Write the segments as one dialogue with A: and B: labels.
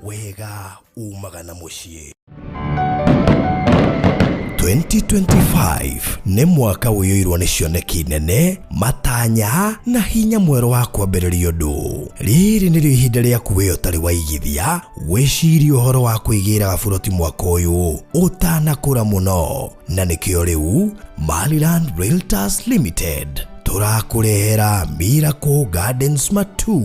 A: Wega umaga na mũciĩ. 2025 nĩ mwaka ũiyũirwo nĩ cioneki nene, matanya na hinya mwerũ wa kwambĩrĩria ũndũ. Rĩrĩ nĩrĩo ihinda rĩaku we ũtarĩ waigithia wĩcirie ũhoro wa kwĩgĩra gaburoti mwaka ũyũ ũtanakũra mũno, na nĩkĩo rĩu Maryland Realtors Limited tũrakũrehera Miracle Gardens Matu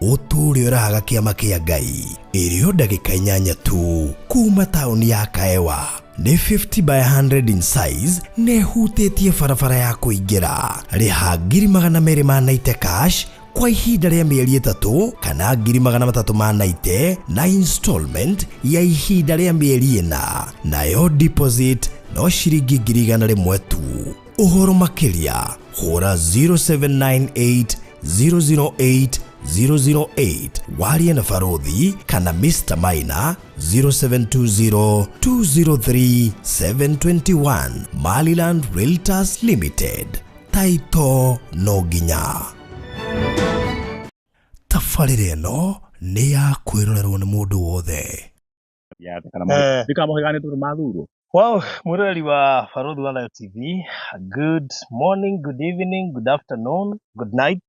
A: ũtũũre ũrahaga kĩama kĩa Ngai ĩrĩ o ndagĩka 8 tu kuma taũni ya Kaewa. Nĩ 50 by 100 in size na ĩhutĩtie barabara ya kũingĩra. Rĩha 290,000 cash kwa ihinda rĩa mĩeri 3 kana 390,000 na installment ya ihinda rĩa mĩeri 4, nayo deposit no ciringi 100,000 tu. Ũhoro makĩria hũra 0798 008 008 warie na Barothi kana Mr. Maina 0720 203 721. Maryland Realtors Limited, taito no nginya. Tabarĩra ĩno nĩ ya kwĩrorerwo nĩ mũndũ wothe.
B: Ndikamohĩga nĩ tondũ mathurwo.
C: Wow, mwĩroreri wa Barũthi wa Thayo TV, good morning, good evening, good afternoon, good night.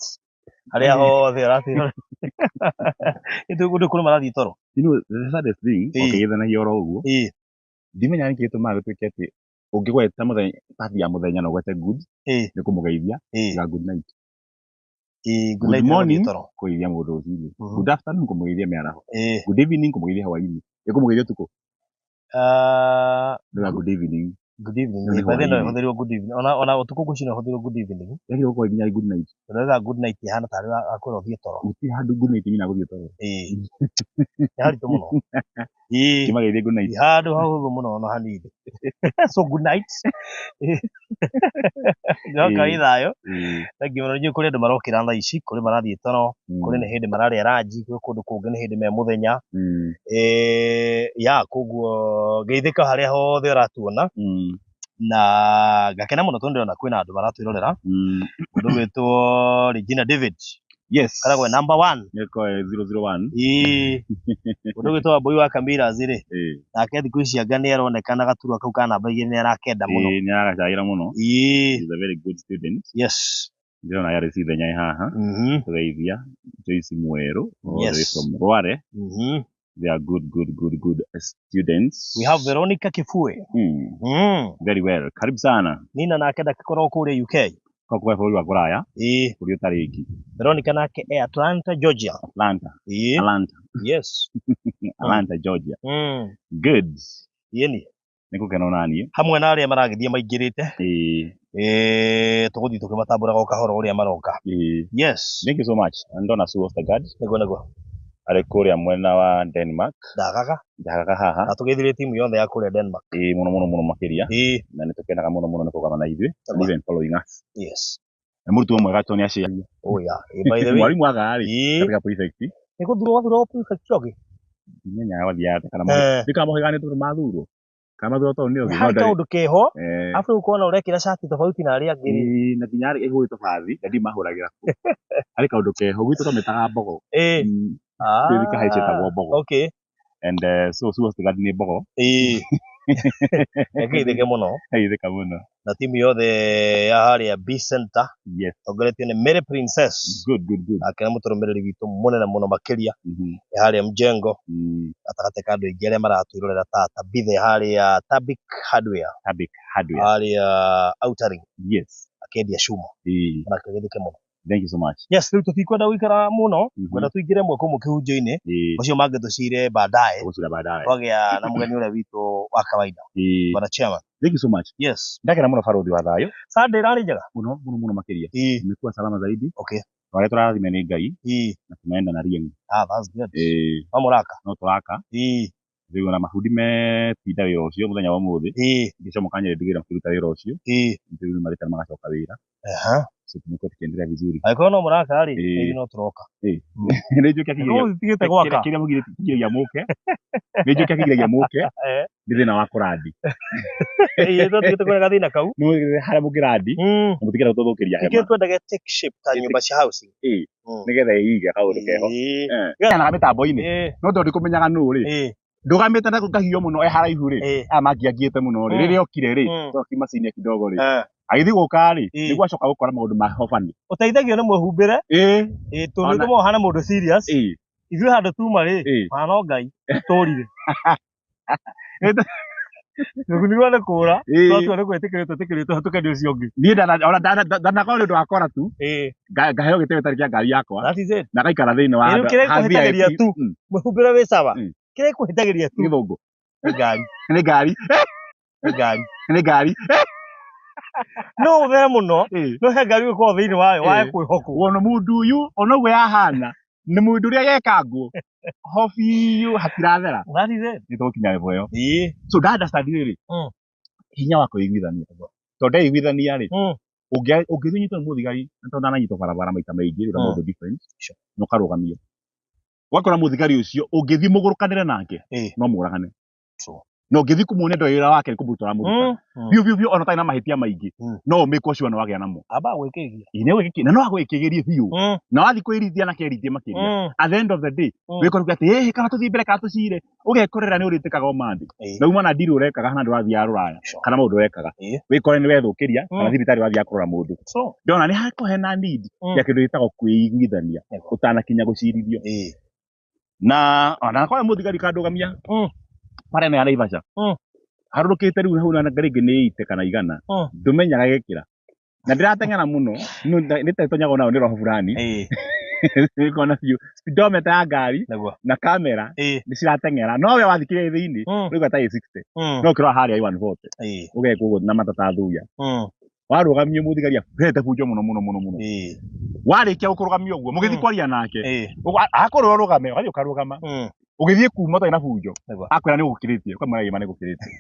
C: Harĩa hothe ũratwĩrorera. Nĩ kũndũ kũrĩ marathiĩ toro.
B: You know, the saddest thing, ũkĩgĩthanagia oro ũguo, ndimenya nĩkĩ gĩtũmaga gũtuĩke atĩ ũngĩgweta mũthenya pathi ya mũthenya na ũgwete good nĩ kũmũgeithia ya good night.
C: Good
B: Good
C: night nĩ gũthiĩ
B: morning
C: toro.
B: kũgeithia mũndũ rũcinĩ. Good afternoon kũmũgeithia mĩaraho. Good evening kũmũgeithia hwainĩ. Nĩ kũmũgeithia ũtukũ. Nĩ good evening.
C: Good evening.
B: Nĩ
C: By the way, no
B: hwainĩ.
C: ĩhũthĩrwo good evening. Ona ũtukũ ngwĩciria no ĩhũthĩrwo good evening.
B: Yagĩrĩirwo gũkorwo nginya good night.
C: Ũrauga good night ĩhana tarĩ akwĩra ũthiĩ toro.
B: Gũtirĩ handũ good night mina gũthiĩ toro.
C: Nĩ haritũ mũno.
B: Kĩmageithie good night.
C: Ti handũ hahũthũ mũno ona hanini. So good night. Njoka wĩ thayũ. Thengiũ mũno. Nĩnjũĩ kũrĩ andũ marokĩra thaa ici, kũrĩ marathiĩ toro, kũrĩ nĩ hĩndĩ mararĩa ranji, gwĩ kũndũ kũngĩ nĩ hĩndĩ me mũthenya. Ya koguo ngeithĩka harĩa hothe ũratuona na ngakena mũno tondũ ndĩrona kwĩna andũ maratwĩrorera. Mũndũ ũgwĩtwo Regina David.
B: Yes.
C: Karagwe number 1.
B: Nĩko 001.
C: Mũndũ ũgwĩtwo Wambui wa Kamiras rĩ, nake thikũ ici anga nĩ aronekana gaturwa kau ka namba 2 nĩ arakenda mũno.
B: Nĩ aragacagĩra mũno. He's a very good student.
C: Yes.
B: Ndĩrona yarĩ Ithenya ĩ haha. Tũgeithia Joyce Mwerũ all the way from Rware. They are good, good, good, good students.
C: We have Veronica Kifue.
B: Very well. Karibu sana.
C: Nina nake ndakĩkorwo kũrĩa UK.
B: Kwa kwa bũrũri wa kũraya. Bũrũri ũtarĩ ngi.
C: Veronica nake e Atlanta, Georgia.
B: Atlanta. Atlanta.
C: Yes.
B: Atlanta, Georgia. Good.
C: Yeni.
B: Nĩ gũkena ona niĩ.
C: Hamwe na arĩa maragĩthiĩ maingĩrĩte. Tũgũthiĩ tũkĩmatambũraga o kahora ũrĩa maroka. Yes.
B: Thank you so much. Ndona Sue Ostergaard.
C: Nĩguo, nĩguo.
B: Arĩ kũrĩa mwena wa Denmark.
C: Ndagaga.
B: Ndagaga haha.
C: Na tũgeithirie timu yothe ya kũrĩa Denmark.
B: Mũno, mũno, mũno makĩria. Na nĩ tũkenaga mũno, mũno nĩ kũgana na ithuĩ. And even following us.
C: Yes.
B: Na mũrutwo mwega tondũ nĩ aciaria.
C: Oh yeah. By the way.
B: Mwarimu aga rĩ, katika prefect.
C: Nĩ gũthurwo wathurwo prefect Ogi?
B: Ndimenyaga gwathiaga atĩa kana ndikamohĩga nĩ tondũ mathurwo. Kana mathurwo tondũ nĩ Ogi.
C: Harĩ kaũndũ keho, arabu rĩu ũkona ũrekĩra cati tofauti na arĩa angĩ rĩ.
B: Na nginya arĩ ĩhũrĩtwo bathi, na ndiũĩ mahũragĩra kũ. Harĩ kaũndũ keho, gwitũ twamĩtaga mbogo. Twĩ thika ciĩtagwo mbogo. And so Sue Ostergaard nĩ mbogo.
C: Ngeithĩke mũno.
B: Ngeithĩka mũno.
C: Na timu yothe ya harĩa B Center.
B: Yes.
C: Tongoretio nĩ Mary Princess.
B: Good, good, good.
C: Nake nĩ mũtũrũmĩrĩri witũ mũnene mũno makĩria. Harĩa Mjengo. Gatagatĩ ka andũ aingĩ arĩa maratwĩrorera ta Tabitha harĩa Tabik Hardware.
B: Tabik Hardware.
C: Harĩa Outer Ring.
B: Yes.
C: Akĩendia cuma. Onake geithĩke mũno.
B: Thank you so much.
C: Yes, rĩu tũtikwenda gũikara mũno, kwenda tũingĩre ĩmwe kwa ĩmwe kĩhunjio-inĩ, macio mangĩ tũcire baadaye.
B: Tũgũcira baadaye.
C: Twagĩa na mũgeni ũrĩa witũ wa kawaida. Bwana Chairman.
B: Thank you so much.
C: Yes.
B: Ndakena mũno barũthi wa thayũ.
C: Sunday ĩrarĩ njega?
B: Mũno, mũno, mũno makĩria. Imekuwa salama zaidi. Arĩa tũrathime nĩ Ngai. Na tunaenda na rieng.
C: Ah, that's good. No mũraka?
B: No tũraka. Rĩu ona mabundi metinda wĩra ũcio mũthenya wa ũmũthĩ. Ngĩcomoka Nyeri ndigĩrĩra makĩruta wĩra ũcio. Rĩu nĩ marĩte na magacoka wĩra. So tumekuwa tukiendelea vizuri.
C: Angĩkorwo no mũraka rĩ, ithuĩ no tũroka.
B: Nĩ njũĩ kĩrĩa
C: Nĩguo ũtigĩte gwaka.
B: Kĩrĩa mũgiragia mũke. Nĩ njũĩ kĩrĩa kĩgiragia mũke. Nĩ thĩna wa kũrandi.
C: Ĩĩ, no tũgĩte kwĩna gathĩna kau.
B: Nĩ harĩa mũngĩrandi na mũtigĩra gũtũthũkĩria
C: Nĩkĩo
B: hema.
C: twendaga take shape ta nyũmba cia housing.
B: Nĩgetha ĩige kaũndũ keho. Ĩĩ mĩtambo-inĩ. No tondũ ndikũmenyaga nũ rĩ, ndũgamĩte na ngahio mũno e haraihu rĩ, aya mangiangiĩte mũno rĩ, rĩrĩa okire rĩ, tondũ senior kidogo rĩ, agĩthiĩ gũka rĩ, nĩguo acoka gũkora maũndũ ma hobani.
C: Ũteithagio nĩ mwĩhumbĩre. Ĩĩ, tondũ nĩ ũhana mũndũ serious. Ithuĩ handũ tuma rĩ, ona no Ngai tũrire. Tũgunirwo nĩ kũra, twatua nĩ gwĩtĩkĩrio twĩtĩkĩrĩtwo hatũke nĩ ũcio ũngĩ.
B: Niĩ ona ndanakorwo nĩ ũndũ wa kora tu, ngaheo gĩtĩ gĩtarĩ kĩa ngari yakwa.
C: That is it.
B: Na ngaikara thĩinĩ wa
C: Rĩu kĩrĩa
B: ha VIP.
C: gĩkũhĩtagĩria tu, mwĩhumbĩre wĩ sawa. Kĩrĩa gĩkũhĩtagĩria tu
B: Gĩthũngũ.
C: Nĩ ngari.
B: Nĩ ngari.
C: Nĩ ngari.
B: Nĩ ngari.
C: No ũthere mũno, no he ngari ũgĩkorwo thĩinĩ wayo wae kwĩhokwo.
B: Wona mũndũ ũyũ ona ũguo yahana nĩ mũndũ ũrĩa gekangwo ho biũ hatirathera.
C: That is it.
B: Nĩ tũgũkinya level ĩyo. So nda understand rĩrĩ, hinya wa kwĩiguithania, tondũ ndeiguithania rĩ, ũngĩthiĩ ũnyitwo nĩ mũthigari, na tondũ ndananyitwo barabara maita maingĩ rĩ, maũndũ different, na ũkarũgamio, ũgakora mũthigari ũcio ũngĩthiĩ mũgũrũkanĩre nake no mũragane. Na ũngĩthiĩ kũmuonia ndoĩ wĩra wake nĩ kũmũruta ũramũruta biũ biũ biũ, ona ũtarĩ na mahĩtia maingĩ, no ũmĩkwo sure nĩ wagĩa namo.
C: Amba gwĩkĩgia.
B: Ĩĩ, nĩ gwĩkĩkia, na no agwĩkĩgĩrie biũ, na wathiĩ kwĩrithia na kerithie makĩria, at the end of the day wĩkora uge atĩ ĩhĩ, kana tũthiĩ mbere kana tũcire, ũgekorera nĩ ũrĩtĩkaga ũmandĩ na uma na ndirĩ ũrekaga kana ndũrathiaga rũraya kana maũndũ ũrekaga, wĩkore nĩ wethũkĩria kana thibitarĩ wathiaga kũrora mũndũ. Ndona nĩ hakorwo hena need ya kĩndũ gĩtagwo kwĩiguithania ũtanakinya gũcirithio. Na ona korwo mũthigari kandũgamia bara ĩno ya Naivasha, harũrũkĩte rĩu hau na rĩngĩ nĩ 80 kana 100, ndũmenyaga gĩkĩra na ndĩrateng'era mũno, nĩ tetonyagwo nayo nĩ roho fulani, nĩkona biũ speedometer ya ngari na kamera nĩ cirateng'era, no we wathikĩrĩria thĩinĩ ũraigua ta ĩ 60, no ũkĩrora harĩa ĩ 140, ũgekwo ũguo na matata thuya. Warũgamio mũthigari ahete bunjo mũno mũno mũno mũno, warĩkia gũkũrũgamia ũguo mũgĩthiĩ kwaria nake, akwĩra ũrũgame, ũgathiĩ ũkarũgama, ũgĩthiĩ kuma ũtarĩ na bunjo, akwĩra nĩ gũkĩrĩtie, ũkamwĩra ĩma nĩ gũkĩrĩtie,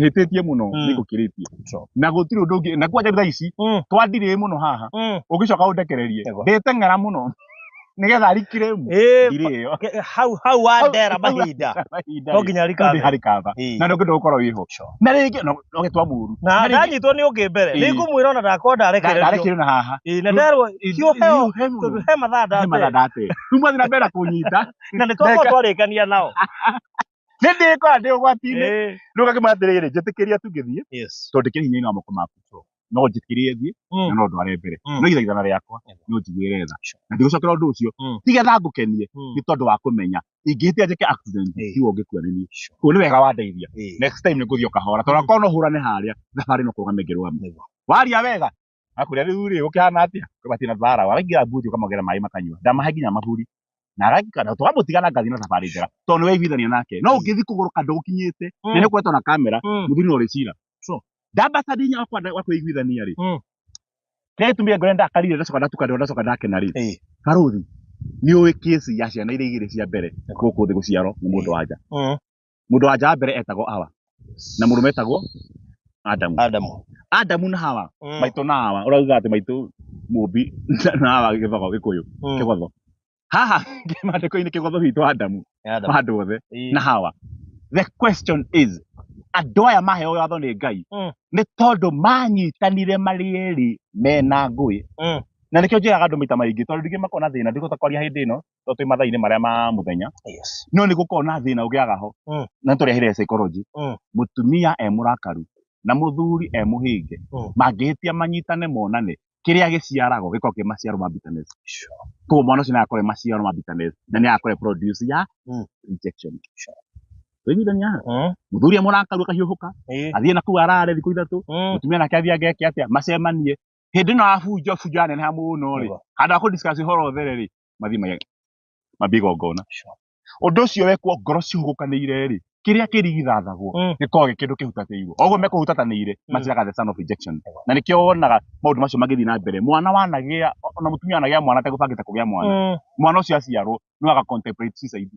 B: hĩtĩtie mũno, nĩ gũkĩrĩtie, na gũtirĩ ũndũ ũngĩ, na kwanja thaa ici twandirĩ mũno haha, ũngĩcoka ũndekererie ndĩteng'era mũno nĩgetha arikire ndirĩ ĩyo
C: hau hau wandera mahinda no nginya
B: rikaba harĩ kaba, na nĩ ũngĩenda gũkorwo wĩho na rĩngĩ no gĩtwa mũru.
C: Na ndanyitwo nĩ ũngĩ mbere nĩ ngũmwĩra ona ndakorwo
B: ndarekererio na haha.
C: Na nderwo hiũheo tondũ he mathaa
B: ndate, rĩu mwathiĩ na mbere kũnyita.
C: Na nĩ twakorwo twarĩkania nao.
B: Nĩ ndĩkora ndĩ ũgwati-inĩ, rĩu ngakĩmwĩra atĩrĩrĩ, njĩtĩkĩria tu ngĩthiĩ, tondũ ndĩkĩrĩ hinya-inĩ wa moko maku, no njĩtĩkĩrie thiĩ na no ndware mbere, no ithaithana rĩakwa no njiguĩre tha na ndigũcokera ũndũ ũcio, tigetha ngũkenie, nĩ tondũ wa kũmenya ingĩhĩtia njĩke accident tiwe ũngĩkua nĩ niĩ, koguo nĩ wega wandeithia, next time nĩ ngũthiĩ o kahora, tondũ akorwo no hũrane harĩa thabarĩ no kũrũgama ĩngĩrũgama. Waria wega akwĩra rĩu rĩ gũkĩhana atĩa, gũtirĩ na thara, waraingĩra mbuthi ũkamwongerera maĩ makanyua, ndamahe nginya maburi na aragikana tũkamũtiga na ngathiĩ na thabarĩ njega tondũ nĩ waiguithania nake. No ũngĩthiĩ kũgũrũka ndũgũkinyĩte na nĩ ũkoretwo na kamera, mũthuri no ũrĩcira ndambata hinya wakwa wa kwĩiguithania rĩ, kĩrĩa gĩtũmire ngore ndakarire ndacoka ndatuka ndacoka ndakena rĩ, barũthi nĩ ũĩ kesi ya ciana iria igĩrĩ cia mbere gũkũ thĩ gũciarwo nĩ mũndũ wa nja. Mũndũ wa nja wa mbere etagwo Hawa na mũrũme etagwo Adamu.
C: Adamu.
B: Adamu na Hawa, maitũ na Hawa, ũrauga atĩ maitũ mũmbi na Hawa gĩthogo gĩkũyũ kĩgotho, haha kĩmandĩko-inĩ kĩgotho witũ Adamu wa andũ othe na Hawa. The question is, andũ aya maheo watho nĩ Ngai nĩ tondũ manyitanire marĩ erĩ mena ngũĩ, na nĩkĩo njĩraga andũ maita maingĩ, tondũ ndingĩ makorwo na thĩna, ndikũhota kwaria hĩndĩ ĩno tondũ twĩ mathaa-inĩ marĩa ma mũthenya, no nĩ gũkorwo na thĩna ũgĩaga ho, na tũrehire psychology, mũtumia e mũrakaru na mũthuri e mũhĩnge, mangĩhĩtia manyitane monane, kĩrĩa gĩciaragwo gĩkoragwo kĩ maciaro ma bitterness. Koguo mwana ũcio nĩ agakorwo e maciaro ma bitterness na nĩ agakorwo e produce ya rejection. Tũiguithania haha, mũthuri e mũrakaru akahiũhũka, athiĩ na kũu arare thikũ 3, mũtumia nake athiĩ angeke atĩa, macemanie hĩndĩ ĩno ya bunjo bunjo yaneneha mũno rĩ, handũ ha kũ discuss ũhoro ũthere rĩ, mathiĩ mambie igongona. Ũndũ ũcio wekwo ngoro cihũgũkanĩire rĩ, kĩrĩa kĩrigithathagwo gĩkoragwo gĩ kĩndũ kĩhutatĩirwo. Oguo mekũhutatanĩire maciaraga the son of rejection. Na nĩkĩo wonaga maũndũ macio magĩthiĩ na mbere, mwana wanagĩa ona mũtumia wanagĩa mwana ategũbangĩte kũgĩa mwana, mwana ũcio aciarwo no aga contemplate suicide,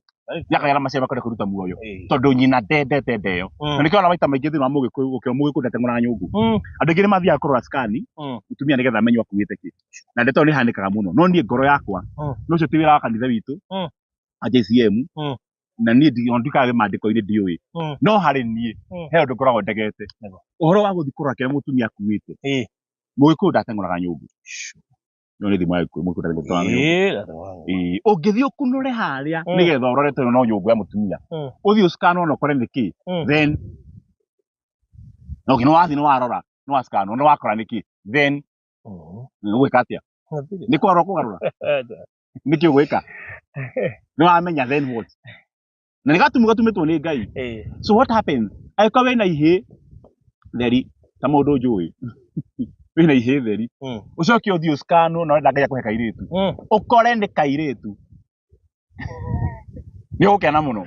B: nĩakagĩa na maciaro makwenda kwĩruta muoyo tondũ nyina ndendete ndeyo. Na nĩkĩo ona maita maingĩ thĩinĩ wa mũgĩkũyũ gũkĩra mũgĩkũyũ ndateng'ũraga nyũngũ, andũ aingĩ nĩ mathiaga kũrora scan mũtumia nĩgetha amenye akuĩte kĩ, na ndeto ĩyo nĩ ĩhanĩkaga mũno. No niĩ ngoro yakwa, no ũcio ti wĩra wa kanitha witũ wa JCM, Na niĩ ona ndikaga maandĩko-inĩ ndiũĩ. No harĩ niĩ he ũndũ ngoragwo ndegete. Ũhoro wa gũthiĩ kũrora kĩrĩa mũtumia akuĩte. Mũgĩkũyũ ndateng'ũraga nyũngũ. No nĩ thimo ya Gĩkũyũ, mũgĩkũyũ ndateng'ũraga nyũngũ.
C: Ĩĩ,
B: Ĩĩ, ũngĩthiĩ ũkunũre harĩa nĩgetha ũrore tondũ no nyũngũ ya mũtumia. Ũthiĩ ũscanwo na ũkore nĩ kĩ. Then no nĩ wathiĩ nĩ warora, nĩ wascanwo, nĩ wakora nĩ kĩ. Then ũgwĩka atĩa? Nĩ kũgarũra kũgarũra? Nĩkĩ ũgwĩka? Nĩ wamenya then what? Na nĩ gatumu gatumĩtwo nĩ Ngai. So what happens? Angĩkorwo wĩna ihĩĩ theri ta mũndũ njũĩ, wĩna ihĩĩ theri, ũcoke ũthiĩ ũscanwo na ũrenda Ngai akũhe kairĩtu, ũkore nĩ kairĩtu, nĩ ũgũkena mũno.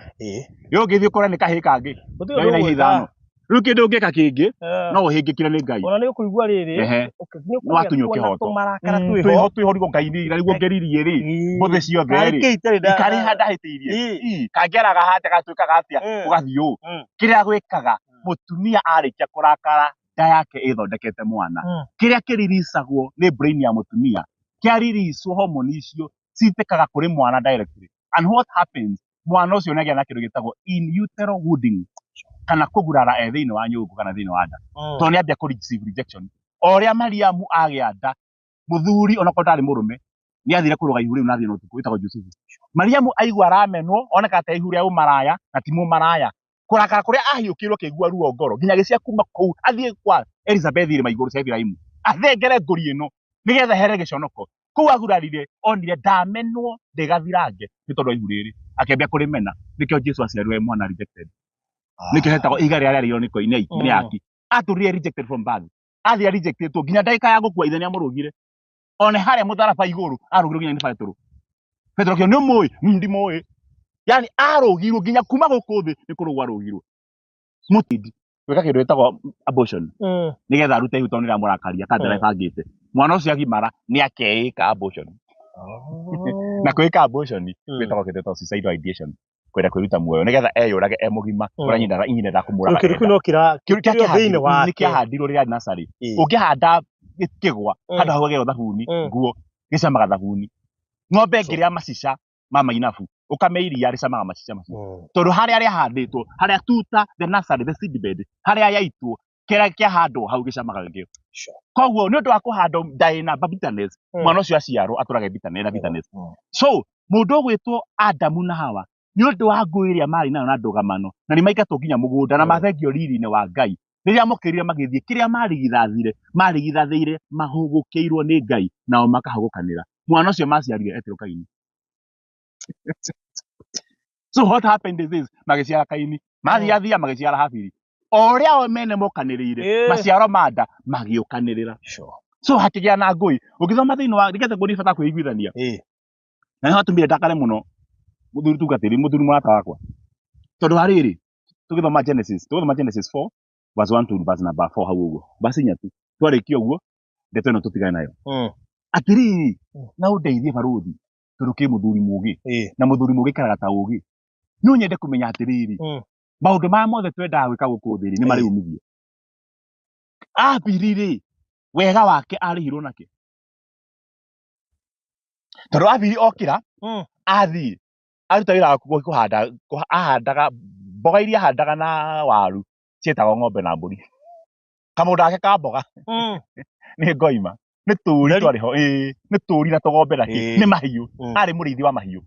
B: Nĩ ũngĩthiĩ ũkore nĩ kahĩĩ kangĩ,
C: Gũtirĩ
B: na
C: ũndũ
B: wĩna ihĩĩ
C: ũgwĩka.
B: ithano. Rĩu kĩndũ ũngĩka kĩngĩ, no ũhĩngĩkire nĩ Ngai.
C: Ona nĩ ũkũigua rĩrĩ,
B: Ehe.
C: nĩ
B: Nĩ watunywo
C: ũkũgĩa kuona
B: kĩhoto.
C: tũmarakara twĩho.
B: Twĩho twĩho rĩu Ngai nĩ nĩguo ngeririe rĩ, mbũthĩ ciothe
C: Karĩ
B: rĩ.
C: kĩ itarĩ nda-
B: Ikarĩha ndahĩtĩirie.
C: Ĩĩ.
B: Ii, kangĩaraga hatia gatuĩkaga atĩa, ũgathiĩ ũũ. Kĩrĩa gwĩkaga, mũtumia arĩkia kũrakara nda yake ĩthondekete mwana. Kĩrĩa kĩriricagwo nĩ brain ya mũtumia, kĩariricwo hormone icio citĩkaga kũrĩ mwana directly. And what happens, mwana ũcio nĩagĩa na kĩndũ gĩtagwo in utero wounding, kana kũgurara e thĩinĩ wa nyũngũ kana thĩinĩ wa nda. Tondũ nĩambia kũ receive rejection. O ũrĩa Mariamu agĩa nda, mũthuri onakorwo ndarĩ mũrũme, nĩathire kũrũga ihu rĩu na athiĩ na ũtukũ wĩtagwo Jusufu. Mariamu aigua aramenwo, oneka ta ihu rĩa ũmaraya na ti mũmaraya. Kũrakara kũrĩa ahiũkĩirwo akĩigua ruo ngoro, nginya agĩcia kuma kũu athiĩ kwa Elizabeth irĩma igũrũ cia Iburahimu, athengere ngũri ĩno nĩgetha ehere gĩconoko. Kũu agurarire, onire ndamenwo ndĩgathirange nĩ tondũ wa ihu rĩrĩ, akĩambia kũrĩmena. Nĩkĩo Jesu aciarirwo e mwana rejected. Nĩkĩo hetagwo ihiga rĩrĩa rĩarĩirwo nĩ koine nĩ aki. Atũrire rejected from birth. Athiĩ rejectedwo nginya ndagĩka ya gũkua ithe nĩamũrũgire. One harĩa mũtharaba igũrũ arũgirwo nginya nĩ Petero. Petero akĩona nĩ ũmũĩ? Ndimũĩ. Yani arũgirwo nginya kuma gũkũ thĩ nĩ kũrũgwo arũgirwo. Mũtindi gwĩka kĩndũ gĩtagwo abortion nĩgetha arute ihu tondũ nĩramũrakaria kana ndarabangĩte. Mwana ũcio agimara nĩ akeĩka abortion. Na kwĩka abortion gwĩtagwo kĩndũ gĩtagwo suicidal ideation, kwenda kwĩruta muoyo nĩgetha eyũrage e mũgima ũrĩa nyina nyina ndakũmũraga.
C: Kĩndũ kĩu no kĩra
B: Kĩndũ
C: kĩrĩ o thĩinĩ
B: nĩ
C: wake.
B: kĩahandirwo rĩrĩa arĩ nursery. Ũngĩhanda kĩgwa handũ hau hagĩrwo thabuni, nguo gĩcamaga thabuni. Ng'ombe ĩngĩrĩa macica ma mainabu, ũkame iria rĩcamaga macica macio. Tondũ harĩa rĩahandĩtwo, harĩa tuta the nursery, the seed bed, harĩa yaitwo, kĩrĩa kĩahandwo hau gĩcamaga gĩkĩo. Koguo nĩ ũndũ wa kũhandwo nda ĩna bitterness, mwana ũcio aciarwo atũraga bitterness na bitterness. So mũndũ ũgwĩtwo Adamu na Hawa nĩ ũndũ wa ngũĩ ĩrĩa marĩ nayo na ndũgamano, na nĩ maingatwo nginya mũgũnda na mathengio riri-inĩ wa Ngai. Rĩrĩa mokĩrire magĩthiĩ, kĩrĩa marigithathire, marigithathĩire mahũgũkĩirwo nĩ Ngai, nao makahũgũkanĩra. Mwana ũcio maciarire etirwo Kaini. So what happened is this, magĩciara Kaini, mathiathia magĩciara Habili. O ũrĩa o mene mokanĩrĩire, maciaro ma nda magĩũkanĩrĩra. So hakĩgĩa na ngũĩ. Ũngĩthoma thĩinĩ wa nĩgetha ngũĩ nĩ bata kwĩiguithania. Na nĩho hatũmire ndakare mũno mũthuri tungatĩri, mũthuri mũrata wakwa. Tondũ wa rĩrĩ, tũgĩthoma Genesis, tũgĩthoma Genesis 4 verse 1 to verse number 4 hau ũguo. Verse inya tu. Twarĩkia ũguo, ndeto ĩno tũtigane nayo. Atĩrĩrĩ, na ũndeithie barũthi, tondũ kĩ mũthuri mũgĩ, na mũthuri mũgĩ aikaraga ta ũgĩ. No nyende kũmenya atĩrĩrĩ, maũndũ maya mothe twendaga gwĩka gũkũ thĩ rĩ, nĩ marĩ umithio. Abiri rĩ, wega wake arĩhirwo nakĩ? Tondũ Abiri okĩra, athiĩ, aruta wĩra wa kũhanda, ahandaga mboga iria ahandaga na waru cietagwo ng'ombe na mbũri. Kamũgũnda gake ka mboga nĩ ngoima, nĩ tũri twarĩ ho, ĩĩ, nĩ tũri na tũgombe na kĩ, nĩ mahiũ. Arĩ mũrĩithi wa mahiũ.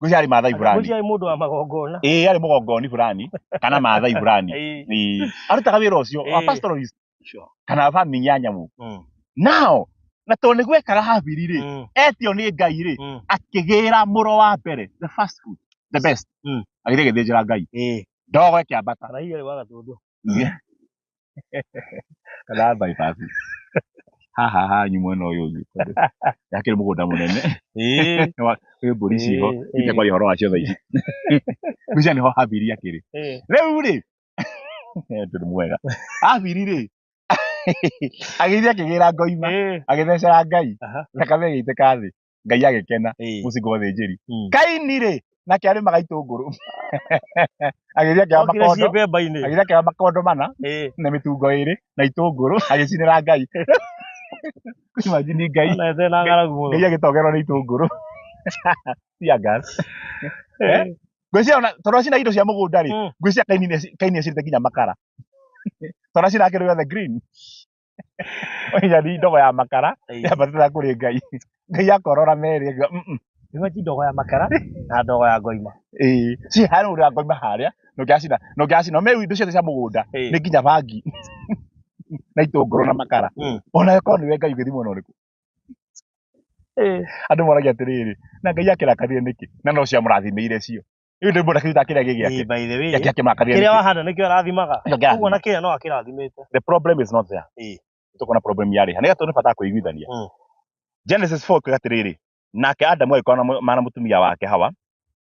B: Ngwĩciria arĩ Maathai fulani.
C: Ngwĩciria arĩ mũndũ wa magongona.
B: Ĩĩ, arĩ mũgongoni fulani kana Maathai fulani. Ĩĩ, arutaga wĩra ũcio wa pastoralist kana farming ya nyamũ. Now, na tondũ nĩ gwekaga Habili rĩ, etio nĩ Ngai rĩ, akĩgĩra mũro wa mbere, the first fruit, the best. Agĩthiĩ agĩthĩnjĩra Ngai. Ndogo ĩkĩambata.
C: Kana hihi arĩ wa Gatũndũ.
B: Kana bypass. Haha hanyu mwena ũyũ ũngĩ tondũ yakĩrĩ mũgũnda mũnene. Wĩ mbũri ciho, itekwaria ũhoro wacio thaa ici. Ngwĩciria nĩho Habili akĩrĩ. Rĩu rĩ, tondũ mwega. Habili rĩ, agĩthiĩ akĩgĩra ngoima, agĩthecera Ngai, thakame ĩgĩitĩka thĩ. Ngai agĩkena, mũcingo wa thĩnjĩri. Kaini rĩ, nake arĩmaga itũngũrũ. Agĩthiĩ akĩoya
C: Okire
B: makondo,
C: ciĩ mbemba-inĩ.
B: agĩthiĩ akĩoya makondo mana na mĩtungo ĩrĩ na itũngũrũ agĩcinĩra Ngai. Imagine Ngai.
C: Ona ete na ng'aragu mũno.
B: Ngai agĩtongerwo nĩ itũngũrũ. Tear gas. Ngwĩciria ona tondũ acina indo cia mũgũnda rĩ, ngwĩciria Kaini Kaini acirĩte nginya makara. Tondũ acina kĩndũ gĩothe green. Oiga ni ndogo ya makara yambatĩra kũrĩ Ngai. Ngai akorora merĩ akiuga mm.
C: Imagine ndogo ya makara na ndogo ya ngoima.
B: Ĩĩ, ci harĩa ũrĩa ngoima harĩa, na ũngĩ acina, na ũngĩ acina, meru indo ciothe cia mũgũnda nĩ nginya bangi na itũngũrũ na makara. Ona ĩkorwo nĩwe Ngai ũgĩthiĩ mwena ũrĩkũ. Andũ moragia atĩrĩrĩ, na Ngai akĩrakarire nĩkĩ? Na no ciamũrathimĩire cio. Rĩu ndĩ mbona kĩruta kĩrĩa gĩ gĩake.
C: By the way,
B: Gĩake akĩmarakarire
C: kĩrĩa
B: nĩkĩ?
C: wahanda nĩkĩo arathimaga.
B: Nĩkĩo kĩrathima.
C: Ũguo na kĩrĩa no akĩrathimĩte.
B: The problem is not there. Tũkona problem yarĩ ha. Nĩgetha tondũ nĩ bata wa kwĩiguithania. Genesis 4 ĩkuga atĩrĩrĩ, nake Adamu agĩkorwo na mũtumia wake Hawa,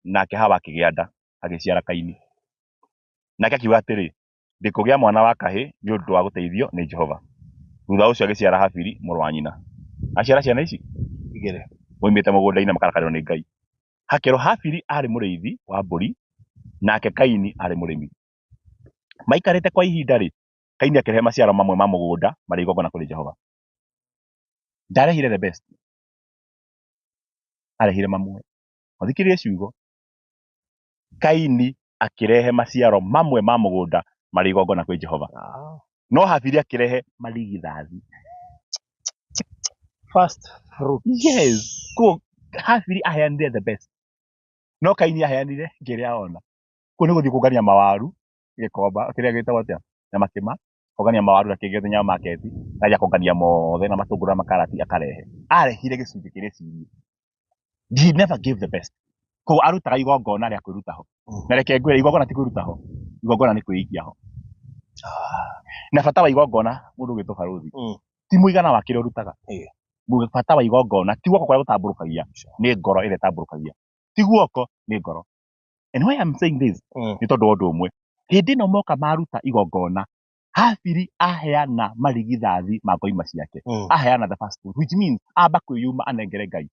B: nake Hawa akĩgĩa nda, agĩciara Kaini. Nake akiuga atĩrĩ, Ndĩkũgĩa mwana wa kahĩĩ nĩ ũndũ wa gũteithio nĩ Jehova. Thutha ũcio agĩciara Habili mũrũ wa nyina. Aciara ciana ici
C: Igĩrĩ.
B: Moimĩte mũgũnda-inĩ makarakarĩrwo nĩ Ngai. Hakĩrwo Habili aarĩ mũrĩithi wa mbũri, nake Kaini aarĩ mũrĩmi. Maikarĩte kwa ihinda-rĩ, Kaini akĩrehe maciaro mamwe ma mũgũnda marĩ igongona kũrĩ Jehova. Ndarehire the best, arehire mamwe. Mathikĩrĩrie ciugo. Kaini akĩrehe maciaro mamwe ma mũgũnda marĩ igongona kwĩ Jehova. No Habili akĩrehe marigithathi.
C: First fruit.
B: Yes. Koguo Habili aheanire the best. No Kaini aheanire kĩrĩa ona. Kũu nĩ gũthiĩ kũngania mawaru gĩkomba kĩrĩa gĩtagwo atĩa nyamakĩma kũngania mawaru na kĩngĩ nyama market agathiĩ akongania mothe na matũngũrũ na makarati akarehe. Arehire gĩcunjĩ kĩrĩa ecirie. He never gave the best. Koguo arutaga igongona rĩa kwĩruta ho. Na reke ngwĩre igongona ti kwĩruta ho. Igongona nĩ kwĩikia ho. Na bata wa igongona mũndũ ũgwĩtwo barũthi ti mũigana wa kĩrĩa ũrutaga. Bata wa igongona ti guoko kũrĩa gũtambũrũkagia, nĩ ngoro ĩrĩa ĩtambũrũkagia. Ti guoko, nĩ ngoro. And why I'm saying this nĩ tondũ wa ũndũ ũmwe. Hĩndĩ ĩno moka maruta igongona, Habili aheana marigithathi ma ngoima ciake. Aheana the first fruit, which means amba kwĩyuma anengere Ngai.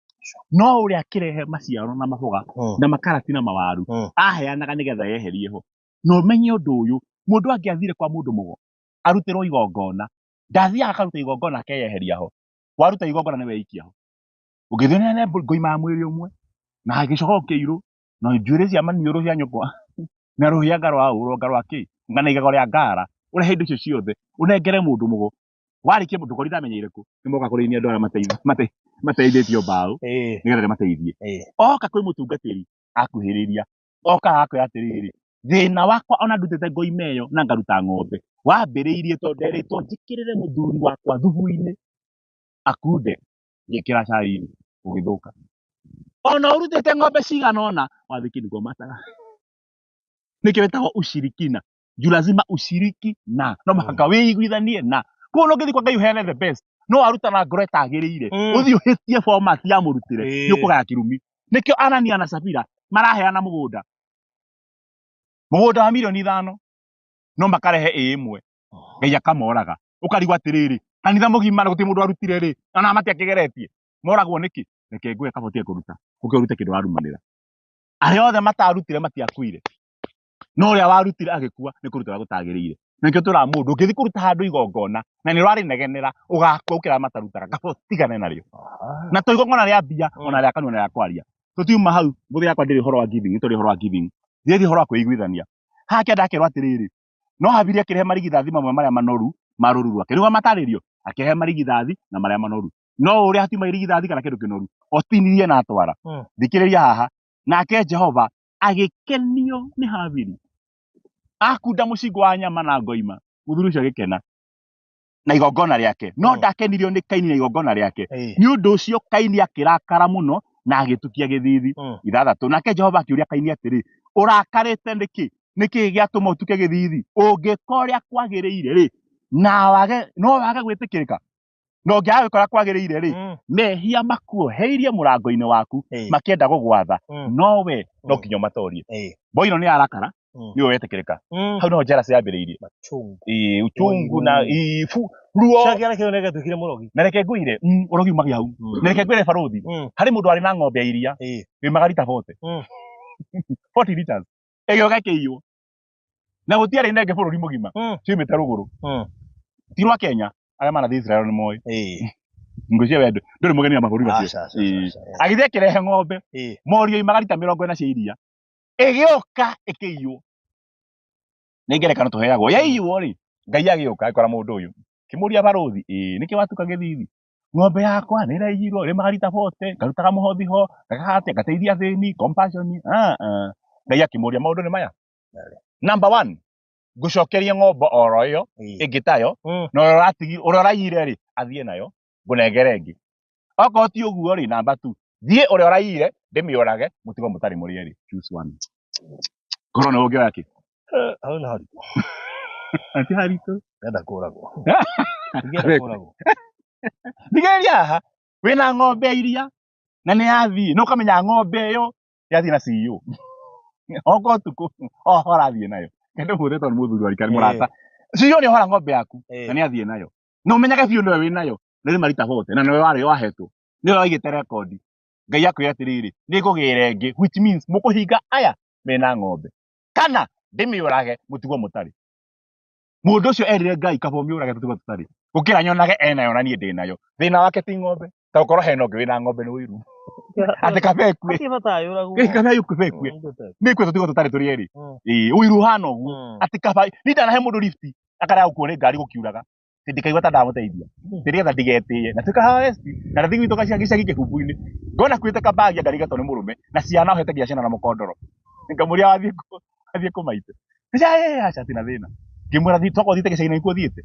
B: No ũrĩa akĩrehe maciaro na maboga na makarati na mawaru, aheanaga nĩgetha eherie ho. Na ũmenye ũndũ ũyũ, mũndũ angĩathire kwa mũndũ mũgo arutĩrwo igongona, ndathiaga akaruta igongona akeyeheria ho. Waruta igongona nĩ weikia ho. Ũngĩthiĩ ũneane ngoima ya mwĩrĩ ũmwe na gĩcogoo kĩirũ na njuĩrĩ cia maniũrũ cia nyũkwa na rũhĩa rwa ũronga rwa kĩ na igego rĩa ngara, ũrehe indo icio ciothe ũnengere mũndũ mũgo. Warĩkia mũndũ kori ndamenyeire kũ, nĩ moka kũrĩ andũ arĩa mateithĩtio mbaũ nĩgetha mateithie. Oka kwĩ mũtungatĩri akuhĩrĩria, oka akwĩra atĩrĩrĩ, thĩna wakwa ona ndutĩte ngoima ĩyo na ngaruta ng'ombe wambĩrĩirie tondũ nderĩtwo njĩkĩrĩre mũthuri wakwa thubu-inĩ akunde, ngĩkĩra cai-inĩ ũgĩthũka. Ona ũrutĩte ng'ombe cigana ũna wathĩki nĩguo mataga. Nĩkĩo wĩtagwo ushirikina. Juu lazima ushiriki na no mũhaka wĩiguithanie na koguo no ũngĩthiĩ kwa Ngai ũheane the best no waruta na ngoro ĩtagĩrĩire ũthiĩ ũhĩtie format ya mũrutĩre nĩ ũkũgaya kĩrumi. Nĩkĩo Anania na Safira maraheana mũgũnda mũgũnda wa mirioni 5 no makarehe ĩ ĩmwe Ngai akamoraga. Ũkarigwo atĩrĩrĩ, kanitha mũgima na gũtirĩ mũndũ warutire rĩ, ona matiakĩgeretie moragwo nĩkĩ? Reke ngwĩre kaba ũtige kũruta ũke ũrute kĩndũ ũrarumanĩra. Arĩa othe matarutire matiakuire, no ũrĩa warutire agĩkua nĩ kũruta ũrĩa gũtagĩrĩire. Na nĩkĩo twĩraga mũndũ ũngĩthiĩ kũruta handũ igongona na nĩ ũrarĩnegenera ũgakua gũkĩra arĩa matarutaga, kaba ũtigane narĩo. Na to igongona rĩa mbia ona rĩa kanua na rĩa kwaria. Tũtiuma hau, mbũthĩ yakwa ndĩrĩ ũhoro wa giving, nĩ tũrĩ ũhoro wa giving. Ndĩrĩ ũhoro wa kwĩiguithania. Haha kĩanda akerwo atĩrĩrĩ, no Habili akĩrehe marigithathi mamwe marĩa manoru ma rũũru rwake. Nĩguo matarĩrio, akĩrehe marigithathi na marĩa manoru. No ũrĩa hatiuma irigithathi kana kĩndũ kĩnoru, otinirie na atwara. Thikĩrĩria haha, nake Jehova agĩkenio nĩ Habili. Akunda mũcingo wa nyama na ngoima, mũthuri ũcio agĩkena na igongona rĩake. No ndakenirio nĩ Kaini na igongona rĩake. Nĩ ũndũ ũcio Kaini akĩrakara mũno na agĩtukia gĩthithi. 6. Nake Jehova akĩũria Kaini atĩrĩ, ũrakarĩte nĩkĩ? Nĩkĩ gĩatũma ũtuke gĩthithi? Ũngĩka ũrĩa kwagĩrĩire rĩ, na wage, no wage gwĩtĩkĩrĩka. Na ũngĩaga gwĩka ũrĩa kwagĩrĩire rĩ, mehia makuoheirie mũrango-inĩ waku, makĩenda gũgwatha, no we no nginya ũmatorie. Boino nĩ arakara, nĩwe wetĩkĩrĩka. Hau no jealousy yambĩrĩirie. Ĩĩ, uchungu na ibu ruo.
C: Cakĩara kĩo nĩ gĩatuĩkire mũrogi.
B: Na reke ngwĩre, ũrogi umagia hau. Na reke ngwĩre barũthi, harĩ mũndũ warĩ na ng'ombe ya iria, rĩmaga rita 40. 40 liters. Ĩgĩũka ĩkĩiywo. Na gũtiarĩ nenge bũrũri mũgima. Ciumĩte rũgũrũ. Ti rwa Kenya, arĩa manathiĩ Israel nĩ moĩ. Ngwĩciria we ndũrĩ mũgeni wa mabũrũri macio. Agĩthiĩ akĩrehe ng'ombe, morio imaga rita 40 cia iria. Ĩgĩũka ĩkĩiywo. Nĩ ngerekano tũheagwo. Yaiywo rĩ, Ngai agĩũka agĩkora mũndũ ũyũ. Kĩmũria barũthi, ĩĩ nĩkĩ watuka gĩthithi? Ng'ombe yakwa nĩ ĩraiyirwo, rĩmaga rita 40, ngarutaga mũhothi ho, ngakaga atĩa, ngateithia athĩni, compassion. Ah, ah. Ngai akĩmũria maũndũ nĩ maya. Number one, ngũcokerie ng'ombe oro ĩyo ĩngĩ tayo, na ũrĩa ũratigi, ũrĩa ũraiyire rĩ, athiĩ nayo, ngũnengere ĩngĩ. Okorwo ti ũguo rĩ, number two, thiĩ ũrĩa ũraiyire, ndĩmĩũrage, mũtigwo mũtarĩ mũrĩ erĩ. Choose one. Korwo nĩ ũngĩoya kĩ?
C: Hau nĩ haritũ.
B: Ti haritũ.
C: Ndĩrenda kũragwo. Ingĩenda kũragwo.
B: Thikĩrĩria haha, wĩna ng'ombe iria na nĩ yathiĩ, na ũkamenya ng'ombe ĩyo yathiĩ na CEO. Okorwo ũtukũ, oho arathiĩ nayo. Kende mũthĩ tondũ nĩ mũthuri wa rika, nĩ mũrata. CEO nĩ ohora ng'ombe yaku na nĩ athiĩ nayo. Na ũmenyage biũ nĩwe wĩ nayo, na nĩ marita bote, na nĩwe warĩ wahetwo. Nĩwe waigĩte rekondi. Ngai akwĩra atĩrĩrĩ, nĩ ngũgĩra ĩngĩ, which means mũkũhinga aya mena ng'ombe. Kana ndĩmĩũrage mũtigwo mũtarĩ. Mũndũ ũcio erire Ngai kaba ũmĩũrage tũtigwo tũtarĩ. Gũkĩra nyonage enayo na niĩ ndĩ nayo. Thĩna wake ti ng'ombe. Ta gũkorwo hena ũngĩ wĩna ng'ombe nĩ ũiru. Atĩ kaba ĩkue.
C: Hatirĩ bata yũragwo.
B: Ĩ, kaba ĩkue ĩkue. Nĩ ĩkue tũtigwo tũtarĩ tũrĩ erĩ. Ĩĩ, ũiru ũhana ũguo. Atĩ kaba niĩ ndanahe mũndũ lift akarega gũkuo nĩ ngari gũkiuraga. Ndikaigua ta ndamũteithia. Nĩgetha ndigetĩye. Na tuĩka haha west na ndathi gwitũ gacagi gĩcagi kĩbumbu-inĩ. Ngona akuĩte kabagi angarigĩtwo nĩ mũrũme na ciana ohete nginya ciana na mũkondoro. Ngamũria wathiĩ kũ? Athiĩ kũ maitũ. Aca hatirĩ na thĩna. Ngĩmwĩra thiĩ tokorwo ũthiĩte gĩcagi-inĩ nĩkuo ũthiĩte.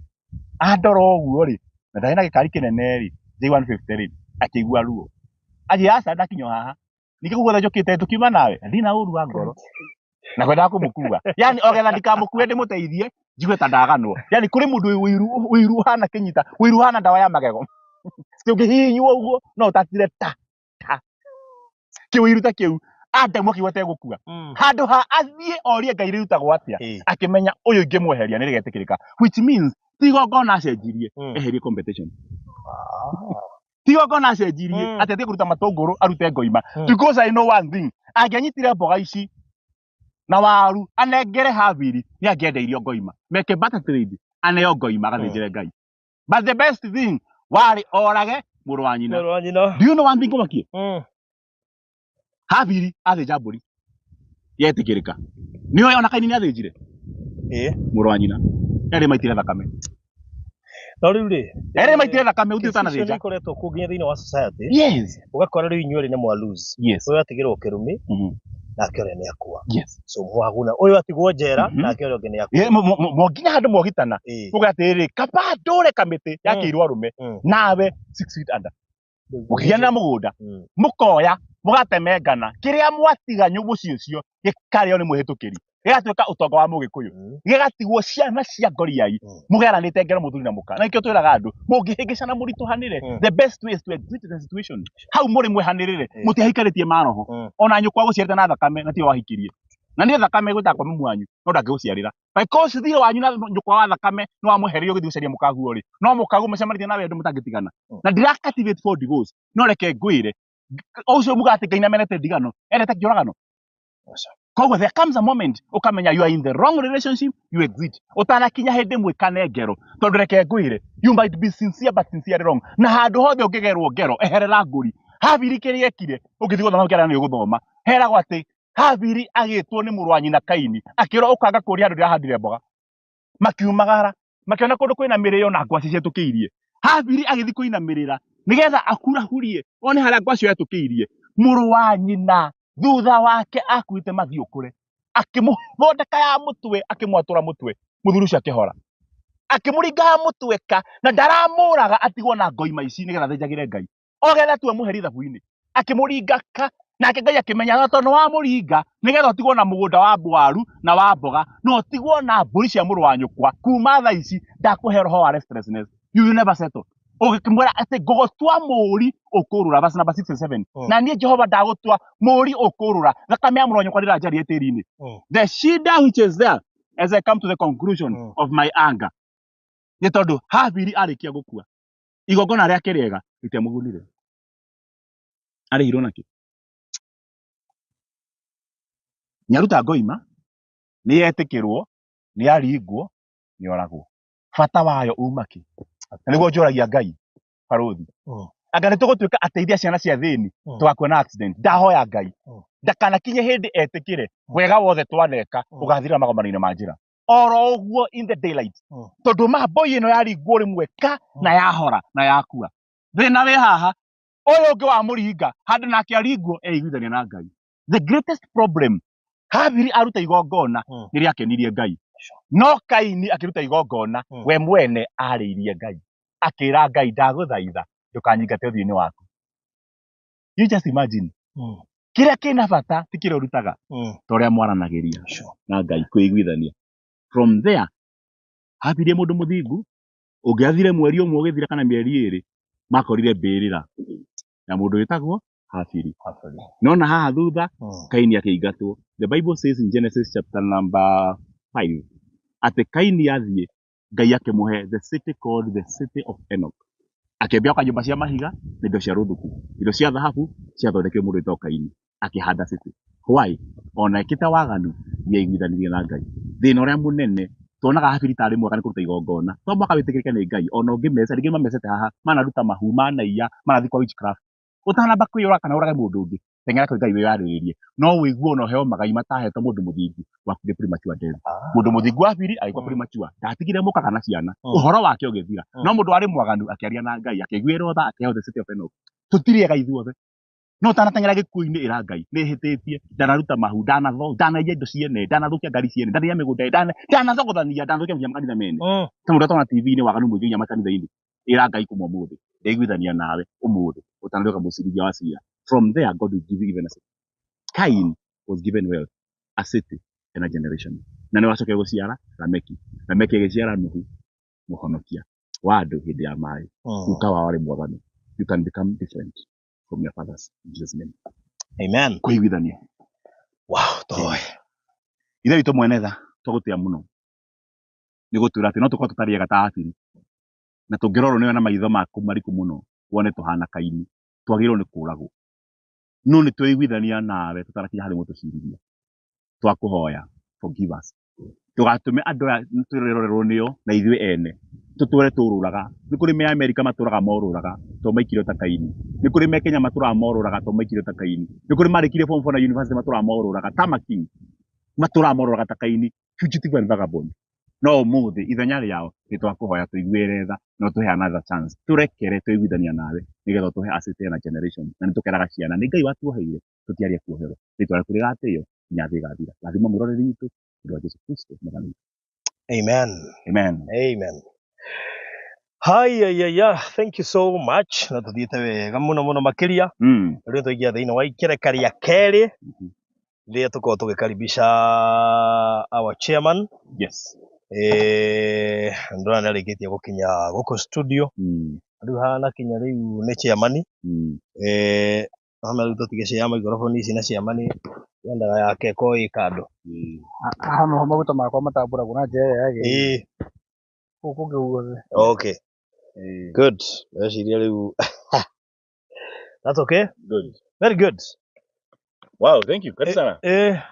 B: Andora ũguo rĩ, na ndarĩ na gĩkari kĩnene rĩ, J150 rĩ, akĩigua ruo. Anjĩra aca ndakinya o haha. Ningĩ kũu guothe njũkĩte tũkiuma nawe, na ndirĩ na ũru wa ngoro. Na kwendaga kũmũkua. Yani ogetha ndikamũkue ndĩmũteithie, njigue ta ndaganwo. Yani kũrĩ mũndũ wĩ ũiru, ũiru ũhana kĩnyita, ũiru ũhana ndawa ya magego. Ũngĩhihinywo ũguo, no ũtatire ta, ta. Kĩũiru ta kĩu. Adamu akiuga ategũkua. Handũ ha athiĩ orie Ngai rĩrutagwo atĩa, akĩmenya ũyũ ingĩmweheria nĩ rĩgetĩkĩrĩka. Which means ti igongona acenjirie, eherie competition. Ti igongona acenjirie, atĩ atige kũruta matũngũrũ arute ngoima. Because I know one thing, angĩanyitire mboga ici na waru anengere Habili, nĩ angĩendeirio ngoima. Meke barter trade, aneo ngoima agathĩnjĩre Ngai. But the best thing warĩ orage mũrũ wa nyina.
C: Mũrũ wa nyina.
B: Do you know one thing kũmakie? Habili athĩnja mbũri yetĩkĩrĩka. Nĩoĩ ona Kaini nĩathĩnjire mũrũ wa nyina. Erĩ maitire thakame.
C: No rĩu rĩ,
B: Erĩ maitire thakame ũthiĩ
C: kesi icio
B: ũtanathĩnja.
C: nĩ ikoretwo kuo nginya thĩinĩ wa society.
B: Yes.
C: Ũgakora rĩu inyuĩ erĩ nĩ mwa lose.
B: Yes.
C: Ũyũ atigĩrwo kĩrumi nake ũrĩa nĩ akua.
B: Yes.
C: So mwaguna ũyũ atigwo njera nake ũrĩa ũngĩ nĩ akua.
B: Nginya handũ mwogitana. Uga atĩrĩrĩ, kaba ndũre kamĩtĩ yakĩirwo arũme nawe 6 feet under. Mũkĩgianĩra mũgũnda, mũkoya, mũgatemengana, kĩrĩa mwatiga mũciĩ ũcio gĩkarĩo nĩ mwĩhĩtũkĩri. Gĩgatuĩka ũtonga wa mũgĩkũyũ. Gĩgatigwo ciana cia ngoriai, mũgeranĩte ngero mũthuri na mũka. Na nĩkĩo twĩraga andũ, mũngĩhĩngĩcana mũritũhanĩre, the best way is to exit the situation. Hau mũrĩ mwehanĩrĩre, mũtiahikanĩtie maroho. Ona nyũkwa agũciarĩte na thakame na tiwe wahikirie. Na niĩ thakame ĩgwĩtaga kwa mamu wanyu, no ndangĩgũciarĩra. Because thirĩ wanyu na nyũkwa wa thakame nĩ wamwehereire ũgĩthiĩ gũcaria mũkaguo rĩ, no mũkaguo mũcemanĩtie na wendo mũtangĩtigana. Na ndira cultivate for divorce, no reke ngwĩre, ũcio muga atĩ Ngai nĩamenete ndigano, endete kĩũragano. Koguo there comes a moment ũkamenya you are in the wrong relationship, you exit. Ũtanakinya hĩndĩ mwĩkane ngero, tondũ reke ngwĩre, you might be sincere but sincerely wrong. Na handũ hothe ũngĩgerwo ngero, eherera ngũri. Habili kĩrĩa ekire, ũngĩthiĩ gũthoma kĩrĩa nĩ ũgũthoma. Heragwo atĩ Habili agĩtwo nĩ mũrũ wa nyina Kaini, akĩrwo ũkanga kũrĩa handũ ndĩrahandire mboga. Makiumagara, makĩona kũndũ kwĩna mĩrĩo na ngwacĩ cietũkĩirie. Habili agĩthiĩ kũinamĩrĩra nĩgetha ahurahurie one harĩa ngwacĩ yetũkĩirie. Mũrũ wa nyina thutha wake akuĩte mathiũkũre, akĩmũthondeka ya mũtwe, akĩmwatũra mũtwe, mũthuri ũcio akĩhora. Akĩmũringa ya mũtwe ka, na ndaramũraga atigwo na ngoima ici nĩgetha athĩnjagĩre Ngai. Ogetha tu amũherie ithabu-inĩ. Akĩmũringa ka, nake Ngai akĩmenya na tondũ wamũringa nĩgetha ũtigwo na mũgũnda wa waru na wa mboga, na ũtigwo na mbũri cia mũrũ wa nyũkwa, kuma thaa ici ndakũhe roho wa restlessness. You will never settle. Ũgĩkĩmwĩra atĩ ngũgũtua mũũri ũkũrũra, verse number 6 and 7. Na niĩ Jehova ndagũtua mũũri ũkũrũra, thakame ya mũrũ wa nyũkwa ndĩranjaria tĩri-inĩ. The shida which is there as I come to the conclusion of my anger, nĩ tondũ Habili arĩkia gũkua, igongona rĩake rĩega rĩtiamũgunire. Arĩhirwo nakĩ? Nĩaruta ngoima, nĩyetĩkĩrwo, nĩaringwo, nĩoragwo. Bata wayo uma kĩ? Na nĩguo njũragia Ngai, barũthi. Anga nĩ tũgũtuĩka ateithia ciana cia thĩni tũgakua na accident. Ndahoya Ngai ndakanakinye hĩndĩ etĩkĩre wega wothe twaneka ũgathirĩra magomano-inĩ ma njĩra oro ũguo in the daylight, tondũ mamboi ĩno yaringwo rĩmwe ka na yahora na yakua. Thĩna wĩ haha, ũyũ ũngĩ wa mũringa handũ nake aringwo eiguithania na Ngai. The greatest problem, Habili aruta igongona nĩ rĩakenirie Ngai, no Kaini akĩruta igongona we mwene arĩirie Ngai, akĩra Ngai ndagũthaitha ndũkanyingate ũthiũ-inĩ waku. You just imagine, kĩrĩa kĩna bata ti kĩrĩa ũrutaga, ta ũrĩa mwaranagĩria na Ngai, kwĩiguithania. From there Habili mũndũ mũthingu ũngĩathire mweri ũmwe ũgĩthira kana mĩeri ĩrĩ, makorire mbĩrĩra ya mũndũ wĩtagwo Habili. Nona haha thutha Kaini akĩingatwo. The Bible says in Genesis chapter number 5 atĩ Kaini athiĩ, Ngai akĩmũhe the city called the city of Enoch. Akĩambia gwaka nyũmba cia mahiga na indo cia rũthuku, indo cia thahabu ciathondekirwo mũndũ wĩtagwo Kaini, akĩhanda city. Why? Ona ekĩte waganu nĩaiguithanirie na Ngai. Thĩna ũrĩa mũnene tuonaga Habili tarĩ mwega nĩ kũruta igongona, to mũhaka wĩtĩkĩrĩke nĩ Ngai. Ona ũngĩmeca, rĩngĩ mamecete haha, manaruta mahu, manaiya, manathiĩ kwa witchcraft. Ũtanamba kwĩyũraga kana ũrage mũndũ ũngĩ, teng'era kwĩ Ngai wĩyarĩrĩrie. No ũigue ona ũheo magai matahetwo mũndũ mũthingu wakuire premature death. Mũndũ mũthingu wa Habili agĩkua premature, ndatigire mũka kana ciana, ũhoro wake ũgĩthira. No mũndũ warĩ mwaganu akĩaria na Ngai, akĩiguĩrwo tha, akĩheo the city of Enoch. Tũtirĩ ega ithuothe, no ũtanateng'era gĩkuũ-inĩ ĩra Ngai nĩ hĩtĩtie, ndanaruta mahu, ndanatho, ndanaiya indo ciene, ndanathũkia ngari ciene, ndanaiya mĩgũnda, ndanacogothania, ndanathũkia nginya makanitha mene. Ta mũndũ atona TV-inĩ waganu mũingĩ nginya makanitha-inĩ, ĩra Ngai kuma ũmũthĩ ndeiguithania nawe ũmũthĩ ũtanatuĩka mũcirithia wa cira. From there God will give you even a city. Cain was given wealth, a city and a generation. Na nĩ wacokire gũciara Lameki. Lameki agĩciara Nuhu, mũhonokia wa andũ hĩndĩ ya maĩ. Guka wao arĩ mwaganu. You can become different from your fathers in Jesus name.
C: Amen.
B: Kũiguithania.
C: Wow, tũhoe.
B: Ithe witũ mwene tha, twagũtĩa mũno nĩ gũtwĩra atĩ no tũkorwo tũtarĩ ega ta Habili, na tũngĩrorwo nĩwe na maitho maku mariku mũno wone tũhana Kaini, twagĩrĩirwo nĩ kũragwo. No nĩ tweiguithania nawe tũtarakinya harĩ mũtũcirithia. Twakũhoya forgive us, ndũgatũme andũ aya tũrerorerwo nĩo na ithuĩ ene tũtũre tũrũraga. Nĩ kũrĩ me Amerika matũraga morũraga to maikire ta Kaini, nĩ kũrĩ me Kenya matũraga morũraga to maikire ta Kaini, nĩ kũrĩ marĩkirie form 4 na university matũraga morũraga ta making matũraga morũraga ta Kaini, fugitive and vagabond. No ũmũthĩ ithenya rĩao nĩ twakũhoya tũiguĩre tha na ũtũhe another chance, tũrekere tũiguithania nawe nĩgetha ũtũhe a city and a generation. Na nĩ tũkeraga ciana nĩ Ngai watuoheire, tũtiaria kuoherwo. Rĩtwa rĩaku rĩgatĩo nginya thĩ ĩgathira. Rathima mwĩroreri witũ nĩ ũndũ wa Jesu Kristo Mwathani witũ.
C: Amen.
B: Amen.
C: Amen. Haya ya ya, thank you so much. Na tuthiĩte wega mũno mũno makĩria. Rĩu twaingĩra thĩinĩ wa ikereka rĩa kerĩ rĩrĩa tũkorwo tũgĩkaribisha our chairman.
B: Yes.
C: Ndona nĩ arĩkĩtie gũkinya gũkũ studio. Rĩu hana kinya rĩu nĩ chairman. Hama rĩu tũtige cia microphone ici na chairman yendaga yake ĩkorwo ĩ kando.
D: Haha noho maguta makwa matambũragwo na njĩra ĩrĩa yagĩrĩire. Gũkũ kũngĩ guothe.
C: Okay. Good. Ndeciria rĩu. That's okay.
B: Good.
C: Very good.
B: Wow, thank you. Karibu sana.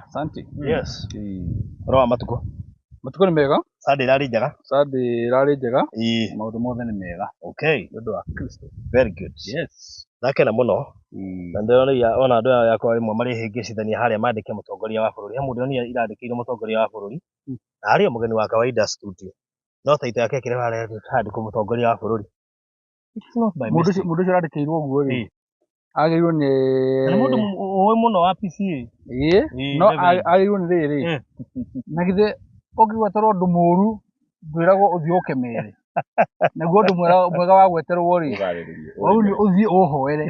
D: Asante.
C: Yes. Ũhoro wa matukũ?
D: Matukũ nĩ mega.
C: Sunday ĩrarĩ njega?
D: Sunday ĩrarĩ njega. Maũndũ mothe nĩ mega.
C: Okay.
D: Nĩ ũndũ wa Kristo.
C: Very good.
D: Yes.
C: Ndakena mũno. Na ndĩronire ona andũ aya akwa rĩmwe marĩhĩngĩcithania harĩa mandĩke mũtongoria wa bũrũri. He mũndũ ndĩronire irandĩkĩirwo mũtongoria wa bũrũri. Na arĩ o mũgeni wa kawaida studio. No taito yake ĩkĩrĩ harĩa handĩkwo mũtongoria wa bũrũri. It's not by
D: Mũndũ ũcio
C: mistake.
D: mũndũ ũcio ũrandĩkĩirwo ũguo rĩ, agĩrĩirwo nĩ
C: Na nĩ mũndũ ũĩ mũno wa PCA.
D: Ĩĩ, no
C: Reverend.
D: agĩrĩirwo nĩ rĩrĩ, na githĩ ũngĩgweterwo ũndũ mũũru ndwĩragwo ũthiĩ ũkemere, naguo ũndũ mwega wa gweterwo rĩ,
B: Ũgarĩrĩrie.
D: wau nĩ ũthiĩ ũhoere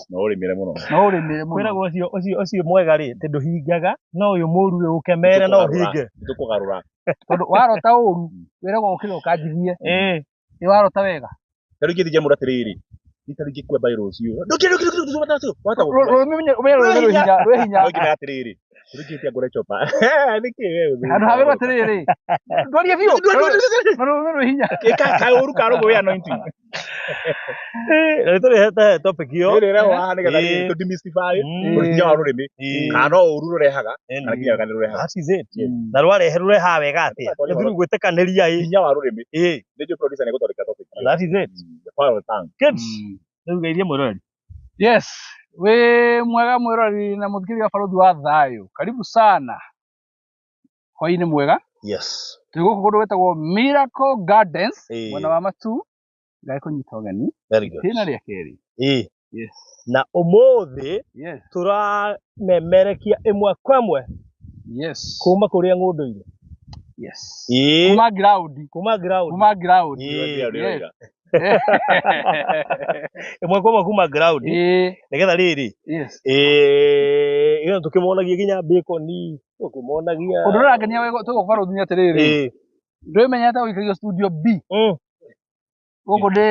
B: Na ũrĩmĩre mũno.
D: na ũrĩmĩre mũno.
C: Kwĩragwo ũcio mwega rĩ, atĩ ndũhingaga, no ũyũ mũũru rĩ, ũkemere no ũhinge.
B: Nĩtũkũgarũra.
D: Tondũ warota ũru wĩragwo ũkĩre ũkanjithie. Ĩ warota wega.
B: Ta rĩu ingĩthiĩ mũndũ atĩrĩrĩ, ni ta rĩu ingĩkua mbaĩ rũciũ. Ndũkĩre, ndũkĩre, ndũkĩre, ndũkĩre, wahota gũkua.
D: Rũrĩmĩ ũmenye rũrĩmĩ rwĩ hinya, rwĩ hinya.
B: No ingĩmera atĩrĩrĩ, rĩu ingĩtia ngũre chopa. Nĩkĩ we ũthĩ?
D: Handũ ha wĩrwo atĩrĩrĩ, ndwarie biũ. Na rũrĩmĩ rwĩ hinya.
B: Ĩka kaũru ka rũgũ wĩ anointing.
C: Na nĩ tũrĩhete topic ĩyo.
B: Rĩrĩ rĩrehwo haha nĩgetha rĩrĩ tũ demystify hinya wa rũrĩmĩ, kana no ũru rũrehaga, kana nginya wega nĩ rũrehaga.
C: That is it. Na rwarehe rũrehaga wega atĩa? Nĩ through gwĩtĩkanĩria ĩ.
B: Hinya wa rũrĩmĩ. Nĩ njũĩ producer nĩ egũtwandĩkĩra topic ĩyo.
C: That is it.
B: The power of the tongue.
C: Good. Rĩu geithia mwĩroreri.
D: Yes, wĩ mwega mwĩroreri na mũthikĩrĩria wa Barũthi wa Thayũ. Karibu sana. Hwaĩ-inĩ mwega.
C: Yes.
D: Twĩ gũkũ kũndũ gwĩtagwo Miracle Gardens,
C: Ĩĩ.
D: mwena wa Matu. Ngai kũnyita ũgeni.
C: Very good.
D: Itĩna rĩa kerĩ.
C: Ĩĩ.
D: Yes.
C: Na ũmũthĩ
D: Yes.
C: tũramemerekia ĩmwe kwa ĩmwe
D: Yes.
C: kuma kũrĩa ng'ũndũ-inĩ.
D: Yes.
C: Ĩĩ.
D: Kuma ground.
C: Kuma ground.
D: Kuma ground.
C: Ĩĩ.
D: Yes.
C: Ĩmwe kwa ĩmwe kuma ground.
D: Ĩĩ.
C: Nĩgetha rĩrĩ
D: Yes.
C: ĩĩ ĩyo tũkĩmonagia nginya bacon tũkĩmonagia
D: Ũndũ ũrĩa ũrangenia wĩ twĩ gũkũ Barũthi nĩ atĩrĩrĩ.
C: Ĩĩ.
D: Ndwĩmenyete gũikario studio B. Gũkũ ndĩ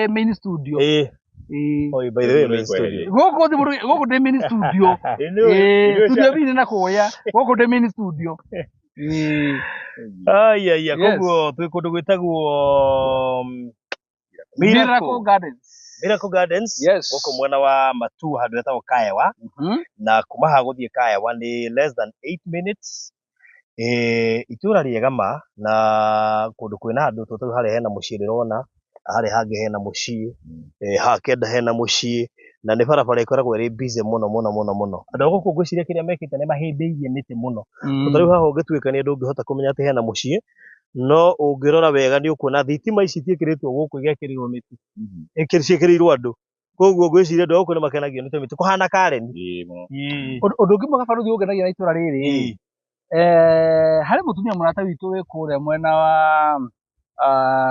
D: main studio.
C: Ĩĩ.
D: Ĩĩ.
C: Oh, by the way, main studio.
D: Gũkũ thĩ mũndũ gũkũ ndĩ main studio. Ĩĩ, studio B nĩ na kũrĩa. Gũkũ ndĩ main studio. Ĩĩ.
C: Ai ai
D: Yes.
C: koguo twĩ kũndũ gwĩtagwo
D: Miracle
C: Miracle
D: Gardens.
C: Miracle Gardens
D: Yes.
C: gũkũ mwena wa Matu handũ hetagwo Kaewa na kuma haha gũthiĩ Kaewa nĩ less than 8 minutes. Itũra rĩega ma na kũndũ kwĩna handũ tondũ tarĩu harĩa hena mũciĩ ndĩrona harĩa hangĩ hena mũciĩ haha kĩanda hena mũciĩ na nĩ barabara ĩkoragwo ĩrĩ busy mũno mũno mũno mũno. Andũ a gũkũ ngwĩciria kĩrĩa mekĩte nĩ mahĩmbĩirie mĩtĩ mũno. Tondũ tarĩu haha ũngĩtuĩkania ndũngĩhota kũmenya atĩ hena mũciĩ no ũngĩrora wega nĩ ũkuona thitima ici itiĩkĩrĩtwo gũkũ igekĩrĩrwo mĩtĩ ciĩkĩrĩirwo andũ koguo ngwĩciria andũ a gũkũ nĩ makenagio nĩ tũmĩtĩ kũhana Karen.
D: Ũndũ ũngĩ mwega Barũthi ũngenagia na itũra rĩrĩ harĩ mũtumia mũrata witũ wĩ kũrĩa mwena wa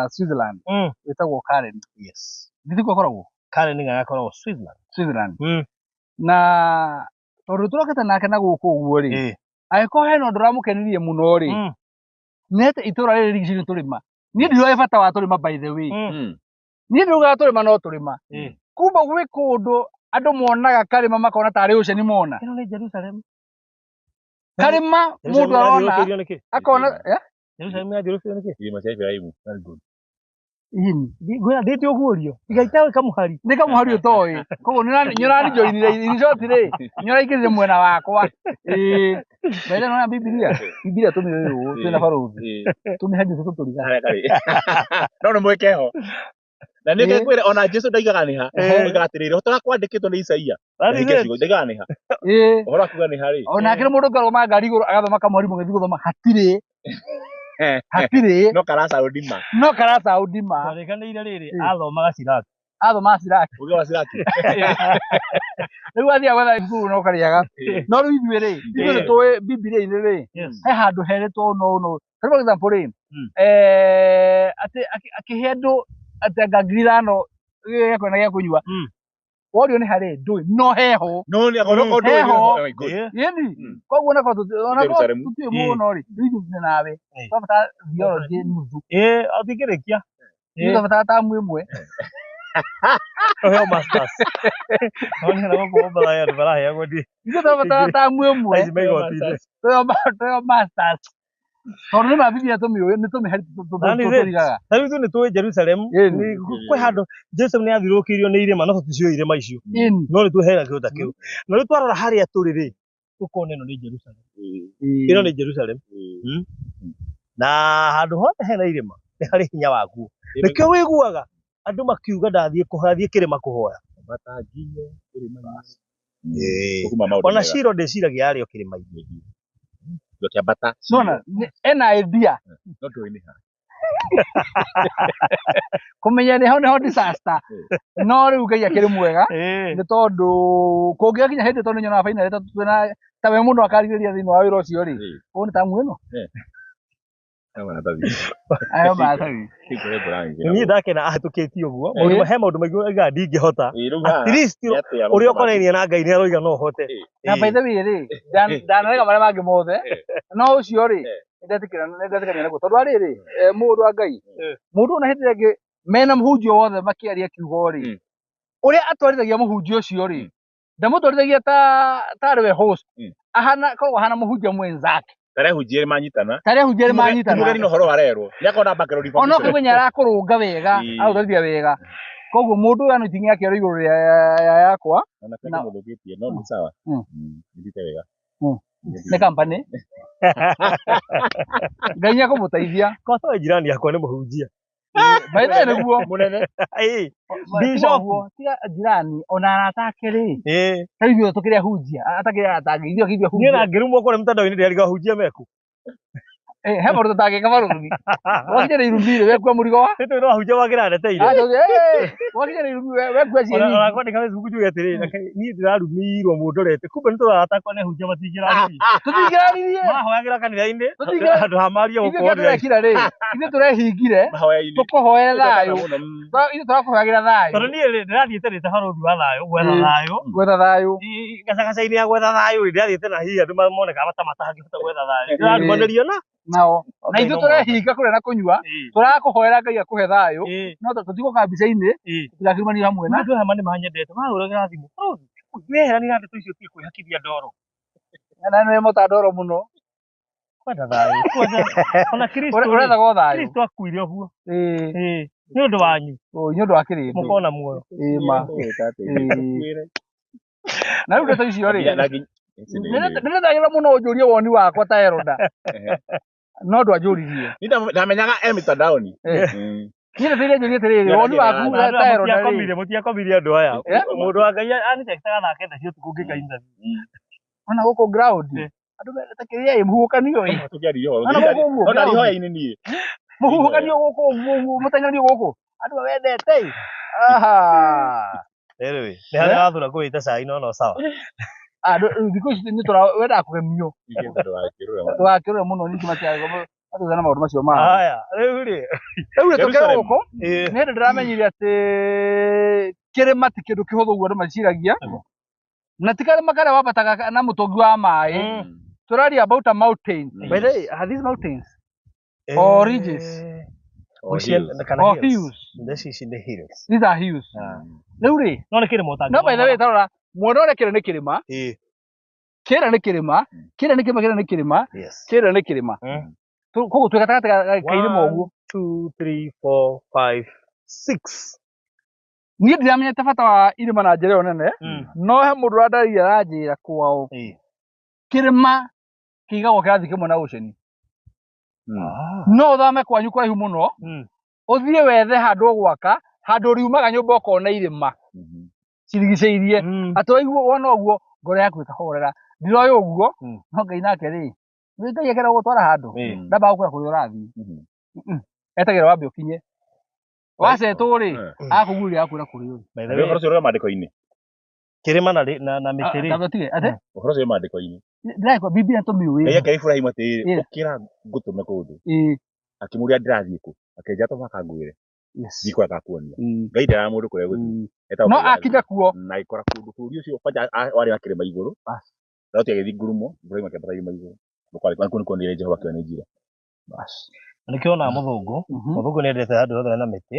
D: Switzerland wĩtagwo Karen.
C: Yes.
D: Githĩ akoragwo
C: Karen ng'ang'a akoragwo Switzerland.
D: Switzerland. Na tondũ tũrokĩte nake na gũkũ ũguo rĩ angĩkorwo hena ũndũ ũramũkenirie mũno rĩ nĩ atĩ itũra rĩrĩ rigicĩirio nĩ tũrĩma. Niĩ ndiroĩ bata wa tũrĩma by the way. Niĩ ndirugaga tũrĩma no tũrĩma. Kumbe gwĩ kũndũ andũ monaga karĩma makona tarĩ ũceni mona.
C: Ĩno nĩ Jerusalem.
D: Karĩma mũndũ arona
C: yathiũrũrũkĩirio nĩkĩ?
D: akona
C: Jerusalem yathiũrũrũkĩirio nĩkĩ?
B: Irĩma cia Ibrahimu.
C: Very good.
D: Ini.
C: Ngwĩra ndĩte ũguũrio. Tiga kamũhari.
D: Nĩ kamũhari ũtoĩ. Koguo nĩ ũranjoinire in short rĩ, nĩ ũraingĩrire mwena wakwa. Ĩĩ. By the way nĩwona Bibilia? Bibilia tũmĩoĩ ũũ twĩna barũthi. Tũmĩhanyũkie tũtũriga.
B: Harĩa karĩ. No nĩ mwĩke ho. Na nĩ ngwĩra ona Jesu ndaigaga nĩ ha. Oigaga atĩrĩrĩ, ũhoro kwandĩkĩtwo nĩ Isaia.
C: That is
B: Hinge
C: it.
B: ciugo, ndaigaga nĩ ha.
D: Ĩĩ.
B: Ũhoro wa kuga nĩ ha rĩ.
D: Ona akĩrĩ mũndũ ũngĩarũgama ngari igũrũ agathoma kamũhari mũgĩthiĩ gũthoma hatirĩ. Hatirĩ.
B: No karacaũndi ma.
D: No karacaũndi ma.
C: Twarĩkanĩire rĩrĩ athomaga Siraki.
D: Athoma Siraki.
B: Ũgĩ wa Siraki.
D: Rĩu athiaga gwetha ibuku no karĩaga. No rĩu ithuĩ rĩ, ithuĩ nĩ tũĩ Bibilia-inĩ rĩ, he handũ heretwo ũũ na ũũ na ũũ. For example rĩ, atĩ akĩhe andũ atĩ anga 5,000 gĩa kũrĩa na gĩa kũnyua. Worio nĩ harĩ ndũĩ no heho.
B: No nĩ akorwo ũndũ
D: Heho.
B: ũyũ.
D: Ĩni. Koguo onakorwo onakorwo
B: Jerusalemu.
D: tũtiũĩ mũno rĩ, rĩu ithuĩ twĩ nawe. Twabatara theology nuthu.
C: Ĩĩ, ũtingĩrĩkia.
D: Ithuĩ twabatara tamu ĩmwe.
C: Ũheo masters. Nonye na gũkũ Mombatha he andũ maraheagwo ndi.
D: Ithuĩ twabatara tamu ĩmwe.
C: Aici me igoti-inĩ.
D: Tũheo masters. Tondũ nĩ ma Bibilia tũmĩũĩ nĩ tũmĩhari
C: That is it.
D: tũtũrigaga.
C: Ta rĩu ithuĩ nĩ tũĩ Jerusalem. Kwĩ handũ Jerusalem nĩ yathiũrũrũkĩirio nĩ irĩma no tũticiũĩ irĩma icio.
D: Ĩni.
C: No nĩ tũheaga kĩndũ ta kĩu. Na rĩu twarora harĩa tũrĩ rĩ, ũkona ĩno nĩ Jerusalem. Ĩno nĩ Jerusalem. Na handũ hothe hena irĩma nĩ harĩ hinya wakuo. Nĩkĩo wĩiguaga andũ makiuga ndathiĩ kũhoya thiĩ kĩrĩma kũhoya.
B: Matanginye kĩrĩma-inĩ.
C: Ĩĩ.
B: Kuma maũndũ
C: Ona
B: mega.
C: Shilo ndĩciragia yarĩ o kĩrĩma-inĩ.
B: Kĩambata.
D: Nona ena idea
B: No ndũĩ nĩ ha.
D: kũmenya nĩho nĩho disaster. No rĩu Ngai akĩrĩ mwega nĩ tondũ kũngĩgakinya hĩndĩ tondũ nyonaga finally tondũ twĩna ta we mũndũ akarigĩrĩria thĩinĩ wa wĩra ũcio rĩ, ũũ nĩ tamu ĩno.
B: Ayo maratathi.
D: Ayo maratathi.
B: Kũrĩ mbura nyingĩ.
C: Niĩ ndakena ahĩtũkĩtie ũguo. Maũndũ he maũndũ maingĩ oigaga ndingĩhota.
B: Ĩĩ, rĩu
C: At
B: haha,
C: least
B: nĩ atĩa
C: ũrĩa
B: maũndũ
C: ũkonainie na Ngai nĩ aroiga no hote.
D: Na by the way rĩ, ndanarega marĩa mangĩ mothe, no ũcio rĩ, nĩndetĩkania naguo tondũ arĩrĩ, mũndũ wa Ngai, mũndũ ona hĩndĩ ĩrĩa ĩngĩ mena mũhunjia wothe makĩaria kiugo rĩ, ũrĩa atwarithagia mũhunjia ũcio rĩ, ndamũtwarithagia ta tarĩ we host, ahana koragwo ahana mũhunjia mwenzake.
B: Tarĩa hunjia manyitana.
D: Tarĩa hunjia manyitana.
B: Ti mũgeni na ũhoro arerwo. Nĩ akorwo na background
D: Ona
B: information.
D: ũkĩmenya arakũrũnga wega, agũtwarithia wega. Koguo mũndũ ũyũ anointing yake ĩrĩ igũrũ rĩa yakwa.
B: Ona kaingĩ mũthũkĩtie, no nĩ sawa. Nĩthiĩte wega.
D: Nĩ company. Ngai nĩ ekũmũteithia.
C: Kwa sababu jirani yakwa nĩ mũhunjia.
D: By the way nĩguo.
B: Mũnene.
C: Ĩĩ.
D: Tiga
C: Bishop.
D: ũguo, tiga jirani ona arata ake rĩ.
C: Ĩĩ.
D: Ta rĩu ithuĩ tũkĩrĩ ahunjia, atakĩrĩ arata ake, ithuĩ ithuĩ
C: Niĩ
D: ahunjia.
C: na ngĩrumwo kũrĩa mtandao-inĩ ndĩrariga ahunjia meku.
D: Eh, he maũndũ tũtangĩka barũthi. Wakinya nĩ irumi rĩ, wekua mũrigo wa?
C: Nĩ tũĩ no ahunjia makĩraneteire.
D: Ah, eh, wakinya nĩ irumi wekua
C: Ona
D: ciĩni.
C: ona kwandĩka Facebook njuge atĩrĩrĩ, reke niĩ ndĩrarumirwo mũndorete. Kumbe nĩ tũrata akwa nĩ ahunjia matingĩrarumire.
D: Tũtingĩraririe.
C: Marahoyagĩra kanitha-inĩ
D: Tũtingĩra-
C: handũ ha marie
D: Ithuĩ
C: gũkũ
D: kĩrĩa
C: online.
D: tũrekira rĩ, ithuĩ tũrehingire,
B: Mahoya-inĩ.
D: tũkũhoere thayũ.
B: Mũno, mm.
D: Ithuĩ tũrakũhoyagĩra thayũ.
C: Tondũ niĩ rĩ, ndĩrathiĩte ndĩ ta barũthi wa thayũ, gwetha thayũ.
D: Gwetha thayũ.
C: Gacagaca-inĩ ya gwetha thayũ rĩ, ndĩrathiĩte na hihi andũ monekaga ta matangĩhota gwetha thayũ. Ndĩrarumanĩrio na
D: Nao. Na
C: Ngai
D: ithuĩ
C: no
D: tũrehinga kũrĩa na kũnyua,
C: Ĩĩ.
D: tũrakũhoera Ngai akũhe thayũ,
C: Ĩĩ.
D: no tũtigũka mbica-inĩ,
C: Ĩĩ.
D: tũtigakĩrumanio hamwe na.
C: Andũ aya nĩ manyendete, mahũragĩra thimũ. Barũthi, weherania na ndeto icio ũtige kwĩhakithia ndoro.
D: Na nĩ mota ndoro mũno.
C: Kwenda thayũ. Kwenda ona Kristo rĩ,
D: Ũrethaga o thayũ.
C: Kristo akuire ũguo.
D: Ĩĩ.
C: Ĩĩ. Nĩ ũndũ wanyu
D: Ũ, nĩ ũndũ wa kĩrĩndĩ.
C: mũkona muoyo.
D: Ĩĩ ma. Ĩĩ. Na rĩu ndeto icio rĩ,
B: Na nginya- ici nĩ-
D: nĩndetagĩrĩra mũno ũnjũrie woni wakwa ta Eroda. No ndwanjũririe.
B: Niĩ ndamenyaga e mitandaoni.
D: Eh.
B: Mm.
D: Niĩ ndeteire njũrie atĩrĩrĩ, woni waku
C: Andũ
D: ta
C: aya
D: Eroda rĩ.
C: mũtiakomire andũ aya.
D: Eh?
C: Mũndũ wa Ngai anitextaga thaa kenda cia ũtukũ ngĩka interview.
D: Ona gũkũ ground.
C: Eh.
D: Andũ mendete kĩrĩa ĩ mũhuhũkanio ĩ.
B: Tũkĩaria ũhoro.
D: Ona gũkũ ũguo
B: No
D: ground.
B: ndarihoya-inĩ niĩ.
D: Mũhuhũkanio gũkũ ũguo ũguo mũteng'eranio gũkũ. Andũ mawendete ĩ. Aha.
C: Anyway, nĩ harĩa wathura kũwĩta cai no no sawa.
D: Andũ thikũ ici nĩ tũra wendaga kũgemio.
B: Ndũgakĩrũre.
D: Ndũgakĩrũre mũno ningĩ matiagwo matũgĩa na maũndũ macio mao.
C: Haya, rĩu rĩ.
D: Rĩu rĩ tũkĩra
B: Jerusalem.
D: gũkũ
C: Ĩĩ.
D: nĩ hĩndĩ ndĩramenyire atĩ kĩrĩma ti kĩndũ kĩhũthũ ũguo andũ meciragia. Na ti karĩma karĩa wambataga na mũtũngi wa maĩ. Tũraria about a mountain. By the way, are these mountains? Or ridges.
B: Or
C: Ngwĩciria
B: hills.
C: kana
D: Or
C: hills.
D: hills.
C: Ndeci ici nĩ hills.
D: These are hills. Rĩu rĩ,
C: No nĩ kĩrĩma ũtangĩona.
D: no by the way tarora, mwena ũrĩa kĩrĩa nĩ kĩrĩma,
C: Ĩĩ.
D: kĩrĩa nĩ kĩrĩma, kĩrĩa nĩ kĩrĩma, kĩrĩa nĩ kĩrĩma,
C: Yes.
D: kĩrĩa nĩ kĩrĩma. Koguo twĩ gatagatĩ ka irĩma
C: One,
D: ũguo.
C: 2, 3, 4, 5, 6.
D: Niĩ ndiramenyete bata wa irĩma na njĩra ĩyo nene, no he mũndũ ũrandarĩria aranjĩra kwao
C: Ĩĩ.
D: kĩrĩma kĩigagwo kĩrathi kĩmwe na ocean. No ũthame kwanyu kũraihu mũno, ũthiĩ wethe handũ ũgwaka, handũ ũriumaga nyũmba ũkona irĩma cirigicĩirie. Atĩ waigua wona ũguo ngoro yaku ĩkahorera. Ndiroĩ ũguo, no Ngai nake rĩ, nĩ Ngai akĩenda gũgũtwara handũ, ndambaga gũkwĩra kũrĩa ũrathiĩ. Etagĩrĩra wambe ũkinye. Wacetwo rĩ, akũguĩria agakwĩra kũrĩa ũrĩ.
C: By the way,
B: Ũhoro ũcio ũrĩ maandĩko-inĩ.
C: kĩrĩma na na mĩtĩ rĩ.
D: Tamba ũtige, atĩ
B: Ũhoro ũcio wĩ maandĩko-inĩ.
D: ndĩraigua Biblia tũmĩũĩ.
B: Ngai akĩra Iburahĩmu atĩrĩrĩ,
D: Yeah.
B: ũkĩra ngũtũme kũndũ.
D: Ĩĩ.
B: Akĩmũũria ndĩrathiĩ kũ? Akĩnjĩra to mũhaka ngwĩre.
D: Yes.
B: Thiĩ kũrĩa ngakuonia.
D: Ĩĩ.
B: Ngai nderaga mũndũ kũrĩa egũthiĩ.
D: Ĩĩ.
B: Etagwo
D: No
B: kũrĩa
D: akinya
B: athiĩ.
D: kuo.
B: Na agĩkora kũndũ bũrũri ũcio kwanja warĩ na kĩrĩma igũrũ.
D: Bas.
B: Loti agĩthiĩ ngurumo, Iburahĩmu akĩambata irĩma igũrũ. Kũu nĩkuo onire Jehova akĩonia njĩra.
D: Bas.
C: Nĩkĩo wonaga mũthũngũ, mũthũngũ nĩendete handũ hothe hena mĩtĩ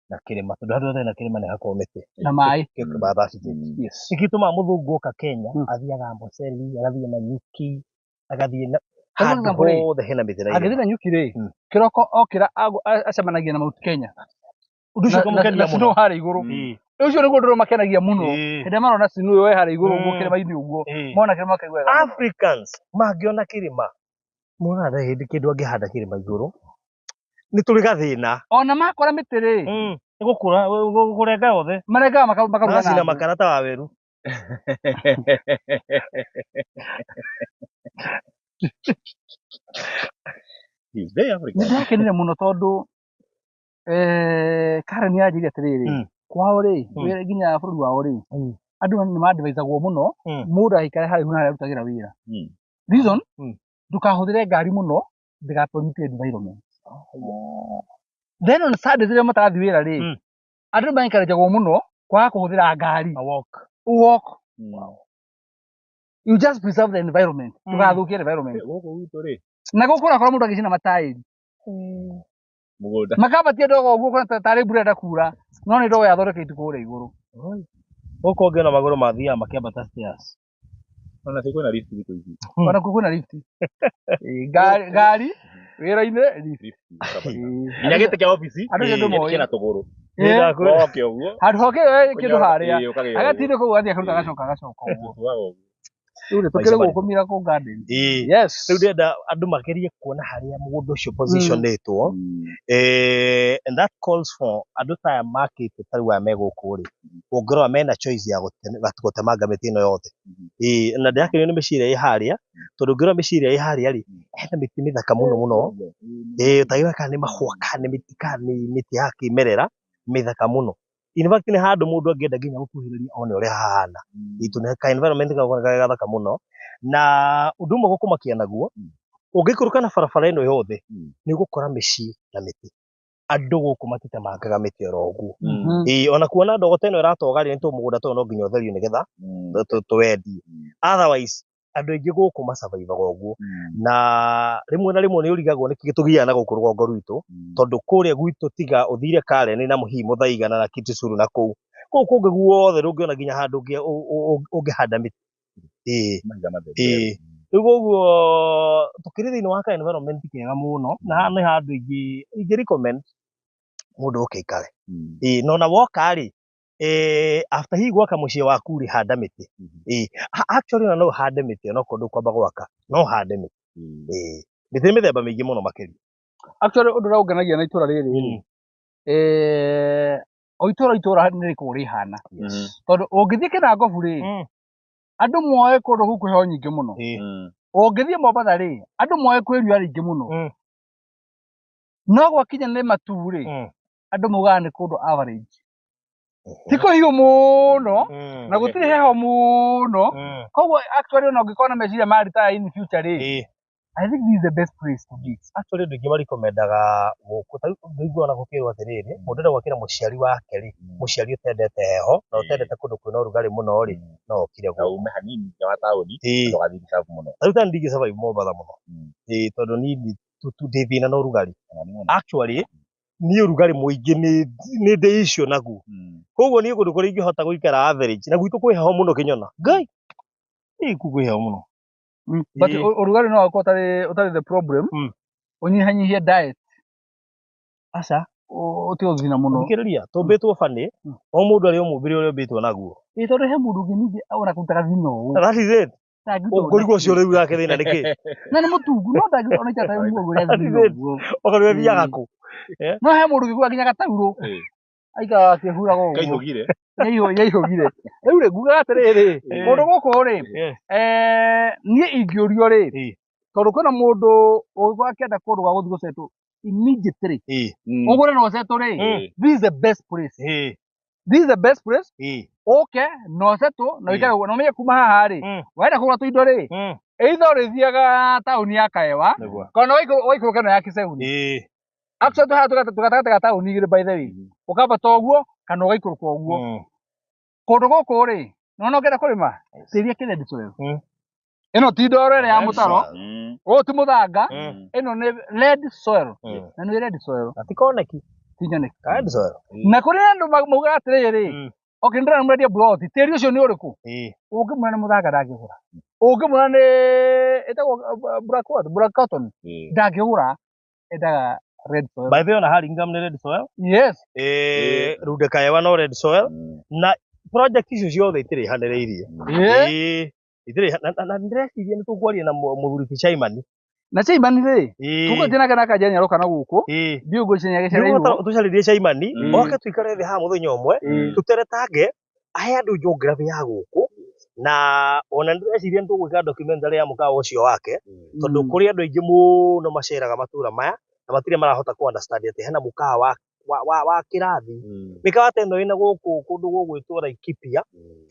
C: na kĩrĩma tondũ handũ hothe hena kĩrĩma nĩ hakoragwo mĩtĩ.
D: Na maĩ.
C: Kĩo biodiversity.
D: Yes.
C: Nĩkĩo gĩtũmaga mũthũngũ oka Kenya, athiaga Amboseli, agathiĩ Nanyuki, agathiĩ na
D: For
C: handũ
D: example rĩ,
C: hothe hena mĩtĩ na irĩma.
D: angĩthiĩ Nanyuki rĩ, kĩroko okĩra acemanagia na Mount Kenya.
C: Ũndũ ũcio
D: Na
C: ũkamũkenia
D: na
C: mũno.
D: snow harĩa igũrũ.
C: Ĩĩ.
D: Ũcio nĩguo ũndũ ũrĩa ũmakenagia mũno.
C: Ĩĩ.
D: Hĩndĩ ĩrĩa marona snow ĩyo ĩ harĩa igũrũ ũguo kĩrĩma-inĩ ũguo, mona kĩrĩma makaigua wega mũno.
C: Africans mangĩona kĩrĩma monaga ndarĩ hĩndĩ kĩndũ angĩhanda kĩrĩma igũrũ nĩ tũrĩ gathĩna.
D: Ona makora mĩtĩ rĩ,
C: Nĩ gũkũra kũrenga yothe
D: marengaga makaruga na
C: magacina
D: ngũ.
C: makara ta waweru.
B: He's very African.
D: Nĩ ndĩrakenire mũno tondũ Karen yanjĩrire atĩrĩrĩ, kwao rĩ, nginya bũrũri wao rĩ, andũ nĩ mandivicagwo mũno mũndũ aikare haraihu na harĩa arutagĩra wĩra. Reason, ndũkahũthĩre ngari mũno ndĩga pollute environment. Then on Sundays rĩrĩa matarathiĩ wĩra rĩ, andũ nĩ ma-encourage-agwo mũno kwaga kũhũthĩra ngari.
C: A walk.
D: Walk. You just preserve the environment. Ndũgathũkie environment.
B: Gũkũ gwitũ rĩ,
D: Na gũkũ ũrakora mũndũ agĩcina mataĩri.
B: mũgũnda.
D: Makambatia ndogo ũguo ũkona tarĩ mbura ĩrenda kura, no nĩ ndogo yathondeka itu kũrĩa igũrũ.
C: Gũkũ ũngĩona magũrũ mathiaga makĩambata stairs.
B: Ona si kwĩna lift thikũ ici.
D: Ona kuo kwĩna lift. Ĩĩ, ngari wĩra-inĩ lift.
B: Lift, ũkambata.
D: Ĩĩ.
B: Nginya gĩtĩ kĩa obici
D: Andũ acio
B: gĩtĩ
D: ndũmoĩ.
B: kĩna tũgũrũ.
D: Ĩĩ.
B: Woke ũguo.
D: Handũ hoke kĩndũ harĩa.
B: Ĩĩ, ũkagĩra ũguo.
D: Agatindĩka ũguo agathiĩ akaruta agacoka agacoka ũguo.
B: Ũguo.
D: Rĩu rĩ,
C: Maica
D: tũkĩrĩ
C: marĩ.
D: gũkũ Miracle Garden.
C: Ĩĩ.
D: Yes.
C: Rĩu ndĩrenda andũ magerie kuona harĩa mũgũnda ũcio positionĩtwo. And that calls for andũ ta aya makĩte ta rĩu aya me gũkũ rĩ, ũngĩrora mena choice ya gũtemanga mĩtĩ ĩno yothe. Ĩĩ, na ndĩrakenio nĩ mĩciĩ ĩrĩa ĩ harĩa, tondũ ũngĩrora mĩciĩ ĩrĩa ĩ harĩa rĩ, hena mĩtĩ mĩthaka mũno mũno. Ĩĩ, ũtangĩmenya kana nĩ mahũa, kana nĩ mĩtĩ, kana nĩ mĩtĩ ya kĩmerera, mĩthaka mũno. In fact nĩ handũ mũndũ angĩenda nginya gũkuhĩrĩria one ũrĩa hahana. Ĩĩ, tondũ nĩ ka environment gakoragwo ge gathaka mũno. Na ũndũ ũmwe gũkũmakia naguo, ũngĩikũrũka na barabara ĩno yothe, nĩ ũgũkora mĩciĩ na mĩtĩ. Andũ gũkũ matitemangaga mĩtĩ oro ũguo. Ĩĩ, ona kuona ndogo ta ĩno ĩratoga rĩ, nĩ tondũ mũgũnda ta ũyũ no nginya ũtherio nĩgetha tũwendie. Otherwise, andũ aingĩ gũkũ masurvivaga ũguo. Na rĩmwe na rĩmwe nĩ ũrigagwo nĩkĩ gĩtũgiaga na gũkũ rũgongo rwitũ, tondũ kũrĩa gwitũ tiga ũthire Karen na hihi Mũthaiga na Kitisuru na kũu. Kũu kũngĩ guothe ndũngĩona nginya handũ ũngĩhanda mĩtĩ. Ĩĩ. Ĩĩ. Rĩu koguo tũkĩrĩ thĩinĩ wa ka environment kega mũno, na haha nĩ handũ ingĩ recommend mũndũ oke aikare. Ĩĩ, na ona woka rĩ, after hihi gwaka mũciĩ waku rĩ, handa mĩtĩ. Ĩĩ, actually ona no ũhande mĩtĩ onokorwo ndũkwamba gwaka, no ũhande mĩtĩ. Ĩĩ, mĩtĩ nĩ mĩthemba mĩingĩ mũno makĩria.
D: Actually ũndũ ũrĩa ũngenagia na itũra rĩrĩ rĩ, o itũra itũra nĩ rĩkoragwo rĩhana. Tondũ ũngĩthiĩ Kĩnangobu rĩ, andũ moĩ kũndũ kũu kwĩ heho nyingĩ mũno. Ũngĩthiĩ Mombatha rĩ, andũ moĩ kwĩ riũa rĩingĩ mũno. No gwakinya nĩ Matuu rĩ, andũ maugaga nĩ kũndũ average. Ti kũhiũ mũno, na gũtirĩ heho mũno. Koguo actually ona ũngĩkorwo na meciria ma retire in future rĩ, I think this is the best place to be.
C: Actually andũ aingĩ marekomendaga gũkũ, ta rĩu nĩũiguaga ona gũkĩrwo atĩrĩrĩ, mũndũ enda gwakĩra mũciari wake rĩ, mũciari ũtendete heho na ũtendete kũndũ kwĩna ũrugarĩ mũno rĩ, no okire
B: Na
C: gũkũ.
B: ume hanini nja wa taũni, ndũgathiĩ gĩcabu mũno.
C: Ta rĩu ta niĩ ndingĩ survive Mombatha mũno. Ĩĩ, tondũ niĩ ndĩ thĩna na ũrugarĩ. Actually, niĩ ũrugarĩ mũingĩ nĩ ndĩ issue naguo. Koguo niĩ kũndũ kũrĩa ingĩhota gũikara average, na gwitũ kwĩ heho mũno kĩnyona. Ngai! Ĩĩ kũu kwĩ heho mũno.
D: But ũrugarĩ no ũkorwo ũtarĩ the problem. Ũnyihanyihie diet.
C: Aca.
D: Ũtige gũthina mũno.
C: Thikĩrĩria, tũmbĩtwo funny, o mũndũ arĩ o mũmbĩre ũrĩa ũmbĩtwo naguo.
D: Ĩĩ, tondũ he mũndũ ũngĩ ningĩ ona kũrutaga thina ũũ.
C: That is it. Ũngũrigwo ũcio rĩu wake thĩna nĩ kĩ?
D: Na nĩ mũtungu, no ndangĩruta ona itata rĩmwe ũguo rĩa thina ũguo.
C: Okorwo athiaga kũ?
D: No he mũndũ ũngĩ nginya gataurũ. Aikaraga akĩhuraga ũguo.
B: Kaihũgire.
D: Nĩaihũgire. Rĩu rĩ, ngugaga atĩrĩrĩ, kũndũ gũkũ rĩ, niĩ ingĩũrio rĩ, tondũ kwĩna mũndũ ũngĩkorwo akĩenda kũndũ gwa gũthiĩ gũcetwo immediately. Ũgũre na ũcetwo rĩ, this is the best place. This is the best place. Ũke na ũcetwo na ũikare ũguo, na ũmenye kuma haha rĩ, wenda kũgũra tũindo rĩ, either ũrĩthiaga taũni ya Kaewa, kana ũgaikũrũka ĩno ya Kiseuni. Actually tũhaha tũgatagatĩ ga taũni igĩrĩ by the way. Ũkambata ũguo kana ũgaikũrũka ũguo. Kũndũ gũkũ rĩ, nĩwona ũngĩenda kũrĩma, tĩri akĩ red soil. Ĩno ti ndoro ĩrĩa ya mũtaro, ũyũ ti mũthanga, ĩno nĩ red soil. Na nĩ red soil.
C: Na ti koneki.
D: Ti nyoneki.
C: Red soil.
D: Na kũrĩ andũ maugaga atĩrĩrĩ, okay, ndĩrona mũrendia plot, tĩri ũcio nĩ ũrĩkũ? Ũngĩmwĩra nĩ mũthanga ndangĩgũra. Ũngĩmwĩra nĩ ĩtagwo black what? Black cotton. Ndangĩgũra, endaga red soil.
C: By the way, ona Hurlingham nĩ red soil.
D: Yes.
C: Runde Kaewa no red soil. Na project icio ciothe itirĩhanĩrĩirie. Itirĩ na ndĩreciria nĩ tũkwaria na mũthuri ti Chaimani.
D: Na Chaimani rĩ, tũgũthiĩ nake na kanja nĩaroka na gũkũ. Ndiũĩ ngwĩciria nĩagĩcereirwo.
C: Tũcarĩrie Chaimani, oke tũikare thĩ haha mũthenya ũmwe, tũteretange, ahe andũ geography ya gũkũ, na ona ndĩreciria nĩ tũgwĩka documentary ya mũkawa ũcio wake, tondũ kũrĩ andũ aingĩ mũno maceraga matũra maya, na matirĩ marahota kũ understand atĩ hena mũkawa wa kĩrathi. Mĩkawa ta ĩno ĩna gũkũ kũndũ gũgwĩtwo Laikipia,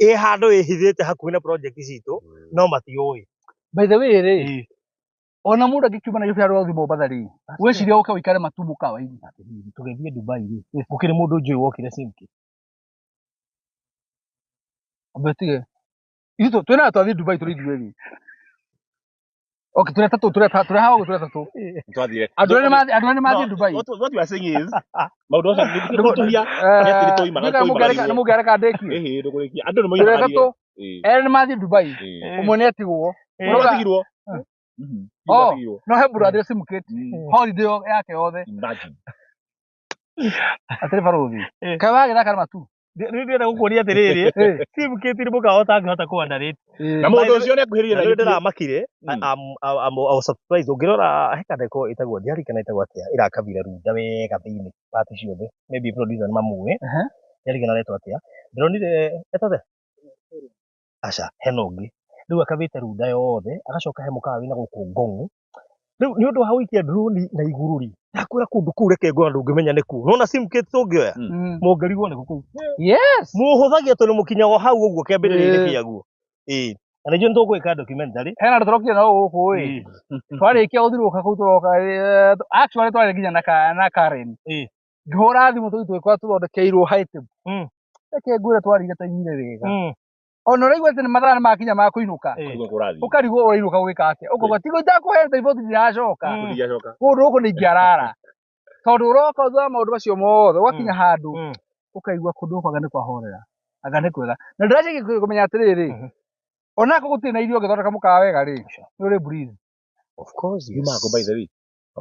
C: ĩ handũ ĩhithĩte hakuhĩ na project citũ, no matiũĩ.
D: By the way rĩ, ona mũndũ angĩkiuma Nairobi harĩa ũrathiĩ Mombatha rĩ, wĩcirie ũke ũikare Matuu mũkawa-inĩ.
C: Tũgĩthiĩ Dubai rĩ, gũkĩrĩ mũndũ njũĩ wokire Simki.
D: Ambe ũtige. Ithuĩ twĩna twathiĩ Dubai tũrĩ ithuĩ erĩ. Okay, tũrĩ atatũ, tũrĩ haha ũguo tũrĩ atatũ.
B: Twathire.
D: Andũ arĩa nĩ mathiĩ Dubai.
B: What you are saying is, maũndũ macio nĩ tũhia,
D: Nĩ mũngĩareka ndĩkie.
B: Ĩhĩ, ndũkũrĩkia. Andũ nĩ
D: Tũrĩ
B: moimagarire.
D: atatũ, erĩ nĩ mathiĩ Dubai, ũmwe nĩ atigwo.
B: Atigirwo.
D: Oh, no he mũndũ wathire Simkate holiday yake yothe.
B: Imagine.
D: Atĩrĩ barũthi. Kaĩ wagĩthaka na Matuu?
C: Rĩu ndĩrenda gũkũria atĩrĩrĩ, Steve Kate nĩ mũkawa ũtangĩhota kũ underrate.
B: Na mũndũ ũcio nĩ akuhĩrĩirie
C: Na
B: na
C: rĩu
B: gĩtĩo.
C: ndĩramakire. I was surprised. Ũngĩrora he kandĩko ĩtagwo ndiarikana ĩtagwo atĩa ĩrakabira Runda wega thĩinĩ part ciothe. Maybe producer nĩ mamũĩ. Ndiarikana retwo atĩa. Ndĩronire etwo atĩa? Aca, hena ũngĩ. Rĩu akabĩte Runda yothe, agacoka he mũkawa wĩna gũkũ Ngong'u. Rĩu nĩ ũndũ wa gũikia drone na igũrũ rĩ, ndakwĩra kũndũ kũu reke ngona ndũngĩmenya nĩ kũ. Nona Simkate tũngĩoya? Mũngĩrigwo nĩ kũ kũu.
D: Yes.
C: Mũhũthagia tondũ mũkinyaga o hau ũguo kĩambĩrĩria-inĩ kĩaguo. Ĩĩ. Na nĩnjũĩ nĩ tũgwĩka documentary.
D: Hena andũ tũrokire nao gũkũ ĩ. Twarĩkia gũthiũrũrũka kũu tũroka actually twarĩ nginya na Karen. Ngĩhũra thimũ tũthiĩ tũgĩkora tũthondekeirwo high table. Reke ngwĩre twarĩire taimire wega. Ona ũraigua atĩ nĩ mathaa nĩ makinya ma kũinũka.
B: Ũguo kũrathiĩ.
D: Ũkarigwo ũrainũka gwĩka atĩa. Ũkauga tigo itakũheana riboti ndiracoka.
B: Ndiracoka.
D: Kũndũ gũkũ nĩ ingĩarara. Tondũ ũroka thutha wa maũndũ macio mothe ũgakinya handũ ũkaigua kũndũ gũkũ anga nĩ kwahorera. Anga nĩ kwega. Na ndĩracaria kũmenya atĩrĩrĩ, onako gũtirĩ na irio ũngĩthondeka mũkawa wega rĩ, nĩ ũrĩ breeze.
C: Of course, yes.
B: Yumaga kũ by the way?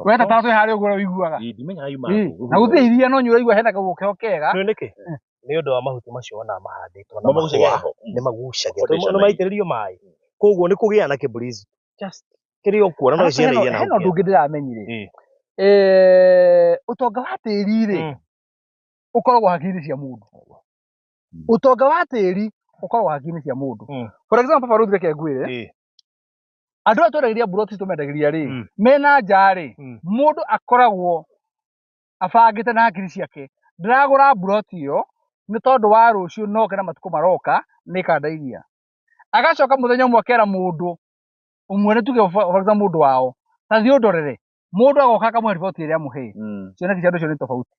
D: We ta twĩ harĩa ũguo ũiguaga.
B: Ĩ, ndimenyaga yumaga kũ.
D: Na gũtirĩ iria no ũraigua hena kaũkeho kega.
C: Nĩ nĩkĩ? Nĩ ũndũ wa mahuti macio wonaga mahandĩtwo na
B: Magucagia
C: mahũa.
B: heho.
C: Nĩ magucagia.
B: Foundation
C: Nĩ maitĩrĩrio maĩ. Koguo nĩ kũgĩa na kĩbreeze. Just kĩrĩa ũkuona no
D: Arabu
C: ciana iria na
D: hena ũndũ ũngĩ ndĩramenyire. Ũtonga wa tĩri rĩ, ũkoragwo hakiri-inĩ cia mũndũ. Ũtonga wa tĩri ũkoragwo hakiri-inĩ cia mũndũ. For example, Papa Ruth reke ngwĩre, andũ aya twendagĩria mburoti tũmendagĩria rĩ, mena nja rĩ, mũndũ akoragwo abangĩte na hakiri ciake. Ndĩragũra mburoti ĩyo nĩ tondũ wa rũciũ noke na matukũ maroka nĩĩkandeithia. Agacoka mũthenya ũmwe akera mũndũ ũmwe nĩ tuge for example mũndũ wao, ta thiĩ ũndorere. Mũndũ agoka akamũhe riboti ĩrĩa amũhe. Cioneki cia andũ acio nĩ tofauti.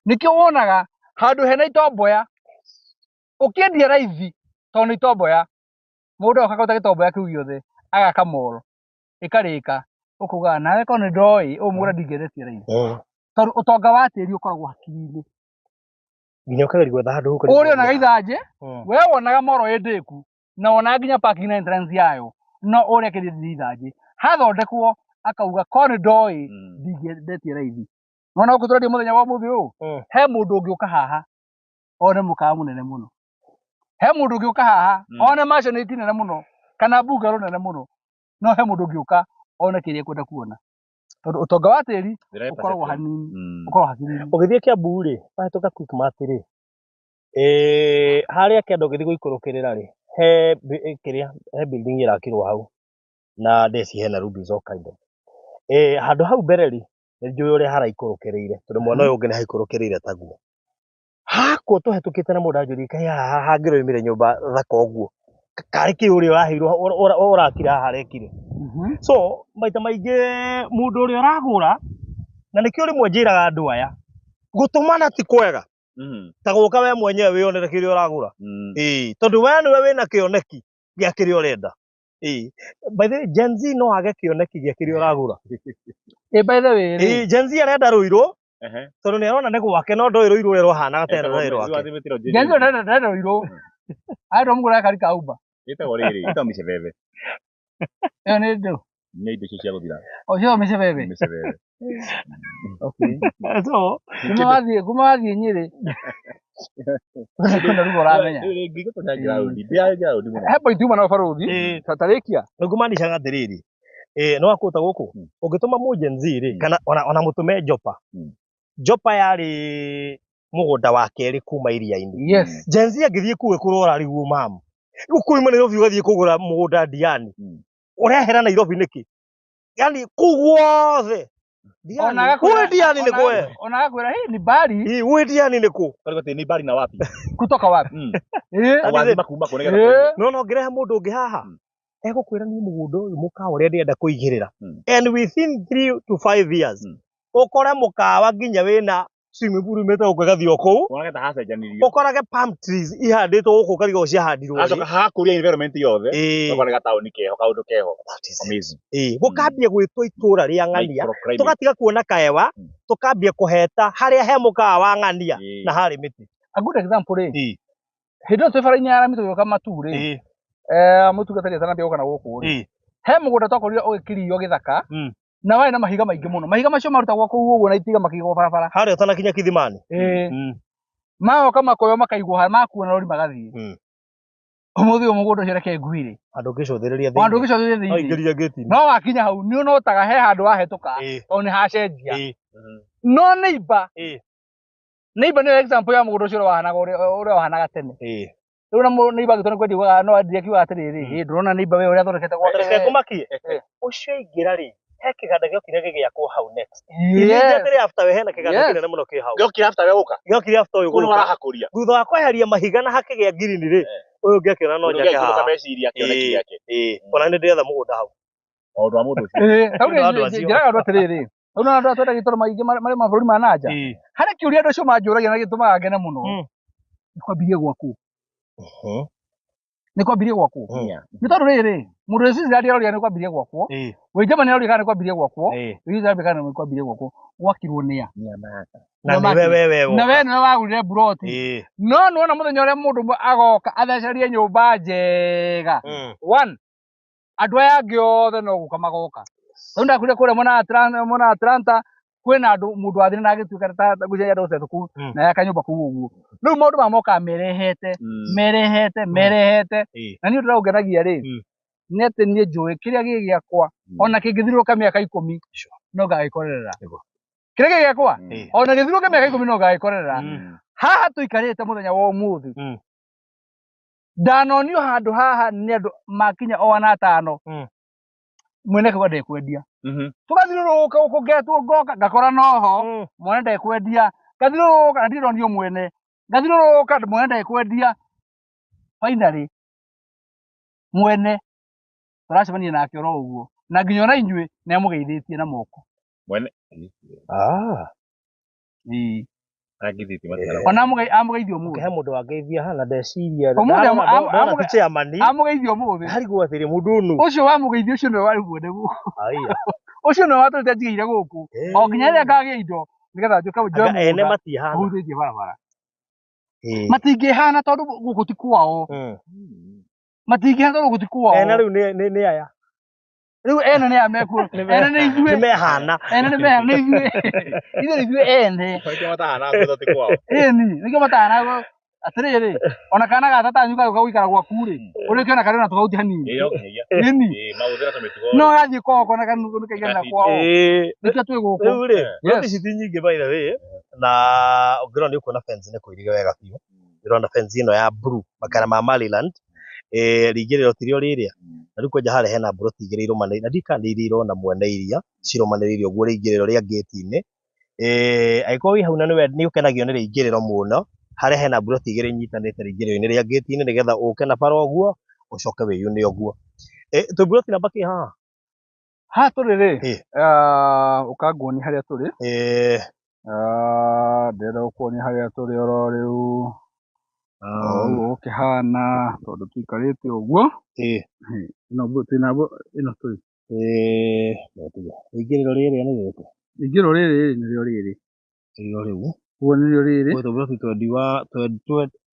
D: Nĩkĩo wonaga handũ hena itomboya ũkĩendia raithi tondũ nĩ itomboya, mũndũ agoka akaruta gĩtomboya kĩu gĩothe agaka mall ĩkarĩka ũkauga nawe korwo nĩ ndoĩ ũyũ mũgũnda ndingĩendetie raithi. Tondũ ũtonga wa tĩri ũkoragwo hakiri-inĩ.
C: Nginya ũkageria gwetha handũ ũkarigwo.
D: Ũrĩa onaga ithanjĩ, we wonaga moro ĩ ndĩku na wonaga nginya parking na entrance yayo no ũrĩa akĩendia ithanjĩ hathondekwo akauga korwo nĩ ndoĩ ndingĩendetie raithi. Nona gũkũ tũrendia mũthenya wa ũmũthĩ ũyũ, he mũndũ ũngĩũka haha one mũkawa mũnene mũno. He mũndũ ũngĩũka haha one mansionette nene mũno kana bungalow nene mũno, no he mũndũ ũngĩũka one kĩrĩa ekwenda kuona. Tondũ ũtonga wa tĩri ũkoragwo hanini, ũkoragwo hakiri-inĩ.
C: Ũgĩthiĩ Kiambu rĩ, wahĩtũka Quickmart rĩ, harĩa kĩanda ũgĩthiĩ gũikũrũkĩrĩra rĩ, he kĩrĩa, he building ĩrakirwo hau na ndeci hena rubies all kind of. Handũ hau mbere rĩ, nĩ njũĩ ũrĩa haraikũrũkĩrĩire tondũ mwena ũyũ ũngĩ nĩ haikũrũkĩrĩire taguo. Hakwa tũhetũkĩte na mũndũ anjũrie kaĩ haha hangĩroimire nyũmba thaka ũguo, karĩ kĩ ũrĩa ũraheirwo ũrakire haha arekire. So maita maingĩ mũndũ ũrĩa ũragũra, na nĩkĩo rĩmwe njĩraga andũ aya, gũtũmana ti kwega. Ta gũka we mwenyewe wĩyonere kĩrĩa ũragũra. Ĩĩ, tondũ we nĩwe wĩna kĩoneki gĩa kĩrĩa ũrenda. Ĩĩ, by the way, Gen Z no age kĩoneki gĩa kĩrĩa ũragũra.
D: Ĩ by the way rĩ,
C: Ĩĩ, Gen Z arenda rũirũ tondũ nĩ arona nĩ gwake no ndoĩ rũirũ ũrĩa rũhanaga ta rũrĩ rwake.
D: Gen Z ndenda rũirũ. Arenda mũgũre gakari ka Uber.
B: Ĩtagwo rĩrĩ, ĩtagwo mĩcebebe.
D: Ĩyo nĩ ndũ.
B: Nĩ indo icio cia gũthira.
D: O cio mĩcebebe.
B: Mĩcebebe.
D: Okay.
C: So,
D: Kuma wathiĩ Nyĩrĩ. Kwĩna ruga ũramenya.
B: Rĩu rĩngĩ gũtonya ground, ndĩrarĩ ground mũno.
D: He point uma na barũthi. Ta tarĩkia.
C: nĩ ngũmaanishaga atĩrĩrĩ, nĩ wakũta gũkũ ũngĩtũma mũ Gen Z rĩ, kana ona mũtũme Jopa. Jopa yarĩ mũgũnda wa kerĩ kuma iria-inĩ.
D: Yes.
C: Gen Z angĩthiĩ kũu ekũrora arigwo mamu. Rĩu kuma Nairobi ũgathiĩ kũgũra mũgũnda Diani. Ũrehera Nairobi nĩkĩ? Yaani kũu guothe.
D: Ona
C: Kũu Diani nĩ kwe.
D: Ona agakwĩra hey, ni mbali
C: Ĩ, gwĩ Diani nĩ kũ?
B: Karigwo atĩ nĩ mbali na wapi?
D: kutoka wapi?
B: Ũgathima kuma kũ nĩgetha
C: No no ngĩrehe mũndũ ũngĩ haha. Egũkwĩra niĩ mũgũnda ũyũ mũkawa ũrĩa ndĩrenda kũigĩrĩra. And within 3 to 5 years ũkore mũkawa nginya wĩna swimming pool umĩte gũkũ ĩgathiĩ o kũu.
B: Wonage ta hacenjanirio.
C: Ũkorage palm trees ihandĩtwo gũkũ ũkarigwo ciahandirwo rĩ.
B: Acoka hakũria environment yothe.
C: Ĩĩ.
B: Ũkona gataũni keho, kaũndũ keho. Amazing.
C: Ĩĩ, gũkambia gwĩtwo itũra rĩa ng'ania,
B: Microclimate.
C: tũgatiga kuona kaewa, tũkambia kũheta harĩa he mũkawa wa ng'ania na harĩ mĩtĩ.
D: A good example rĩ. Hĩndĩ ĩyo twĩ bara-inĩ ya rami tũgĩũka Matuu rĩ. Mũtungatĩri atanambia gũka na gũkũ rĩ. He mũgũnda twakorire ũgĩkirio gĩthaka. Na warĩ na mahiga maingĩ mũno. Mahiga macio marutagwo kũu ũguo na itinga makĩigwo barabara.
C: Harĩa ũtanakinya Kithimani.
D: Magoka makoywo makaigwo ha makuo na rori magathiĩ. Ũmũthĩ ũyũ mũgũnda ũcio reke ngwĩre.
C: Handũ ũngĩcũthĩrĩria
D: Handũ
C: thĩinĩ.
D: ũngĩcũthĩrĩria
C: No
D: thĩinĩ.
C: ingĩria ngĩti-inĩ.
D: No wakinya hau nĩ ũnotaga he handũ wahetũka tondũ nĩ hacenjia. No neighbor neighbor nĩyo example ya mũgũnda ũcio ũrĩa wahanaga ũrĩa wahanaga tene. Rĩu na neighbor angĩtua nĩ kwendia augaga no endia akiugaga atĩrĩrĩ, ĩ ndũrona neighbor we ũrĩa athondekete gwake
C: Reke
D: we.
C: ngũmakie. Ũcio aingĩra rĩ, he kĩganda gĩokire gĩgĩakwo hau next. Immediately after we hena kĩganda kĩnene mũno kĩ hau.
B: Gĩokire after we gũka.
C: Gĩokire after ũyũ
B: Kũu nĩ
C: gũka.
B: warahakũria.
C: Thutha wa kweheria mahiga na hakĩgĩa ngirini rĩ, ũyũ ũngĩ akĩona no
B: Mũndũ
C: njake
B: ũngĩ
C: haha.
B: agĩthũka meciria kĩoneki gĩake.
C: Ona nĩ ndĩretha mũgũnda hau.
B: Maũndũ ma mũndũ ũcio.
D: Hau
C: Nĩ ũndũ wa andũ acio.
D: njĩraga andũ atĩrĩrĩ, rĩu nĩ andũ aya twendagia tondũ maingĩ marĩ mabũrũri ma nanja. Harĩ kĩũria andũ acio manjũragia na gĩtũmaga ngene mũno. Nĩ kwambirie gwakwo. Nĩ kwambirie gwakwo. Nĩ tondũ rĩrĩ, mũndũ wĩ Switzerland aroria nĩ kwambirie gwakwo. Wĩ Germany aroria kana nĩ kwambirie gwakwo. Wĩ Switzerland kana nĩ kwambirie gwakwo. Gwakirwo nĩ a?
C: Na nĩwe we we
D: Na we
C: woka.
D: nĩwe wagũrire mburoti. No nĩwona mũthenya ũrĩa mũndũ ũmwe agoka athecerie nyũmba njega. One, andũ aya angĩ othe no gũka magoka. Rĩu ndakwĩrire kũrĩa mwena wa Atlanta, mwena wa Atlanta kwĩna andũ mũndũ wathire na agĩtuĩka ta ngwĩciria andũ othe kũu na yaka nyũmba kũu ũguo. Rĩu maũndũ maya mokaga merehete, merehete, merehete. Na niĩ ũndũ ũrĩa ũngenagia rĩ, nĩ atĩ niĩ njũĩ kĩrĩa gĩ gĩakwa ona kĩngĩthirũka mĩaka 10 no ngagĩkorerera. Kĩrĩa gĩ gĩakwa ona gĩthirũke mĩaka 10 no ngagĩkorerera. Haha tũikarĩte mũthenya wa ũmũthĩ ndanonio handũ haha nĩ andũ makinya o ana atano mwene kauga ndekwendia. Tũgathiũrũrũka gũkũ ngetwo ngoka ngakora noho mwene ndekwendia, ngathiũrũrũka na ndirĩ ndonio mwene, ngathiũrũrũka mwene ndekwendia. Finally mwene tũracemania nake oro ũguo na nginya ona inyuĩ nĩ amũgeithĩtie na moko.
B: Mwene.
D: Ĩĩ.
B: Arangithĩtie matigara.
D: Ona amũgeithia ũmũthĩ.
C: He mũndũ wangeithia haha na ndeciria.
D: Ũmũthĩ
C: Ndona ti chairman.
D: Amũgeithia ũmũthĩ.
C: Harigwo atĩrĩ mũndũ ũyũ.
D: Ũcio wamũgeithia ũcio nĩwe warĩ mwene gũkũ.
C: Aya.
D: Ũcio nĩwe watũrĩte njigĩire gũkũ. O nginya rĩrĩa ngagĩa indo nĩgetha njũke njoe
C: Anga ene
D: mũgũnda
C: matihana.
D: ũhutĩtie barabara. Matingĩhana tondũ gũkũ ti kwao. Matingĩhana tondũ gũkũ ti kwao.
C: Ene rĩu nĩ aya.
D: Rĩu ene nĩ aya mekuo. Ene nĩ ithuĩ.
C: Nĩ mehana.
D: Ene nĩ mehana nĩ ithuĩ. Ithuĩ nĩ ithuĩ ene.
B: Nĩkĩo matahana ngũtho ti kwao.
D: Ĩni nĩkĩo matahana atĩrĩrĩ ona kana gata tanyu gagũka gũikara gwaku rĩ ũrĩkĩona karĩ ona tũgauti hanini.
B: Ĩĩ no nginyagia.
D: Ĩni.
B: Ĩĩ maũthĩ na tũmĩtugo.
D: No gathiĩ kwao kona nĩkaigana kwao. Nĩkĩo twĩ gũkũ.
C: Rĩu rĩ,
B: Yes.
C: ploti ici ti nyingĩ by the way, na ũngĩrora nĩ ũkuona fence nĩ kũirige wega biũ. Ndĩrona fence ĩno ya blue, makara ma Maryland, rĩingĩrĩro tirĩo rĩrĩa. Na rĩu kwanja harĩa hena mburoti igĩrĩ irũmanĩrĩire, na ndiũĩ kana nĩ iria irona mwene iria, cirũmanĩrĩire ũguo rĩingĩrĩro rĩa ngĩti-inĩ. Angĩkorwo wĩ hau na nĩ ũkenagio nĩ rĩingĩrĩro mũno, harĩa hena mburoti igĩrĩ inyitanĩte rĩingĩrĩro-inĩ rĩa ngĩti-inĩ nĩgetha ũke na bara ũguo, ũcoke wĩyune ũguo. Twĩ mburoti namba kĩ haha?
D: Haha tũrĩ rĩ, ũkanguonia harĩa tũrĩ. Ndĩrenda gũkuonia harĩa tũrĩ oro rĩu. O ũguo gũkĩhana tondũ tũikarĩte ũguo. Ĩno twĩna ĩno tũrĩ.
C: Rĩingĩrĩro rĩrĩa nĩ rĩrĩkũ?
D: Rĩingĩrĩro rĩrĩ nĩrĩo rĩrĩ.
C: Nĩrĩo rĩu.
D: Ũguo nĩrĩo rĩrĩ.
C: Ũyũ tũmburoti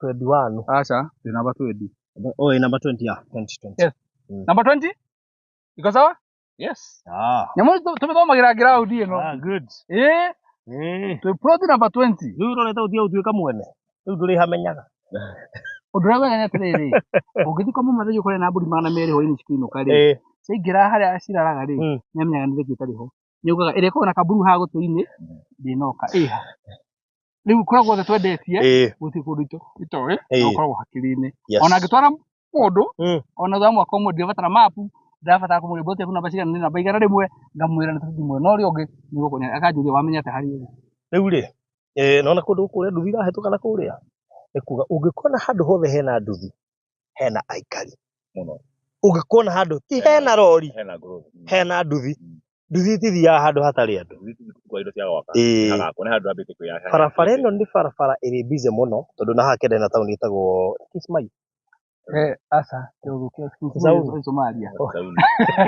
C: 21.
D: Aca, twĩ namba 20.
C: Oh, namba 20 ya 20.
D: Yes. Namba 20? Iko sawa?
B: Yes.
D: Nyamũ tũmĩthomagĩra ground ĩno.
C: Good.
D: Ĩĩ, twĩ plot number 20.
C: Rĩu ũrorete ũtige gũtuĩka mwene. Rĩu ndũrĩhamenyaga.
D: Ũndũ ũrĩa wega nĩ atĩrĩrĩ, ũngĩthiĩ kwa mũmathai ũkore na mbũri 200 hwainĩ cikĩinũka rĩ, ciaingĩra harĩa ciraraga rĩ, nĩamenyaga nĩ thengio ĩtarĩ ho. Nĩaugaga ĩrĩa ĩkoragwo na kamburu haha gũtũ-inĩ, ndĩnoka ĩha. Rĩu kũrĩa guothe twendetie, gũtirĩ kũndũ itoĩ, no ũkoragwo hakiri-inĩ. Ona angĩtwara mũndũ, ona thutha wa mwaka ũmwe ndirabatara mapu, ndirabatara kũmũria mbũti yaku namba cigana nĩ namba 100, ngamwĩra nĩ tũthiĩ mwena ũrĩa ũngĩ, nĩgũkuonia akanjũria wamenya atĩa harĩa ĩrĩ.
C: Rĩu rĩ, nona kũndũ kũrĩa nduthi irahĩtũka na kũrĩa, nĩ kuga ũngĩkona handũ hothe hena nduthi, hena aikari.
B: Mũno.
C: Ũngĩkona handũ ti hena rori,
B: Hena growth.
C: hena nduthi. Nduthi itithiaga handũ hatarĩ andũ.
B: Kwa indo cia gwaka. Hagakwo nĩ handũ hambĩte kwĩyaka.
C: Barabara ĩno nĩ barabara ĩrĩ busy mũno tondũ na haha kĩanda hena taũni ĩtagwo Kismayu.
D: Aca,
C: Kisauni.
D: Somalia.
B: Kisauni.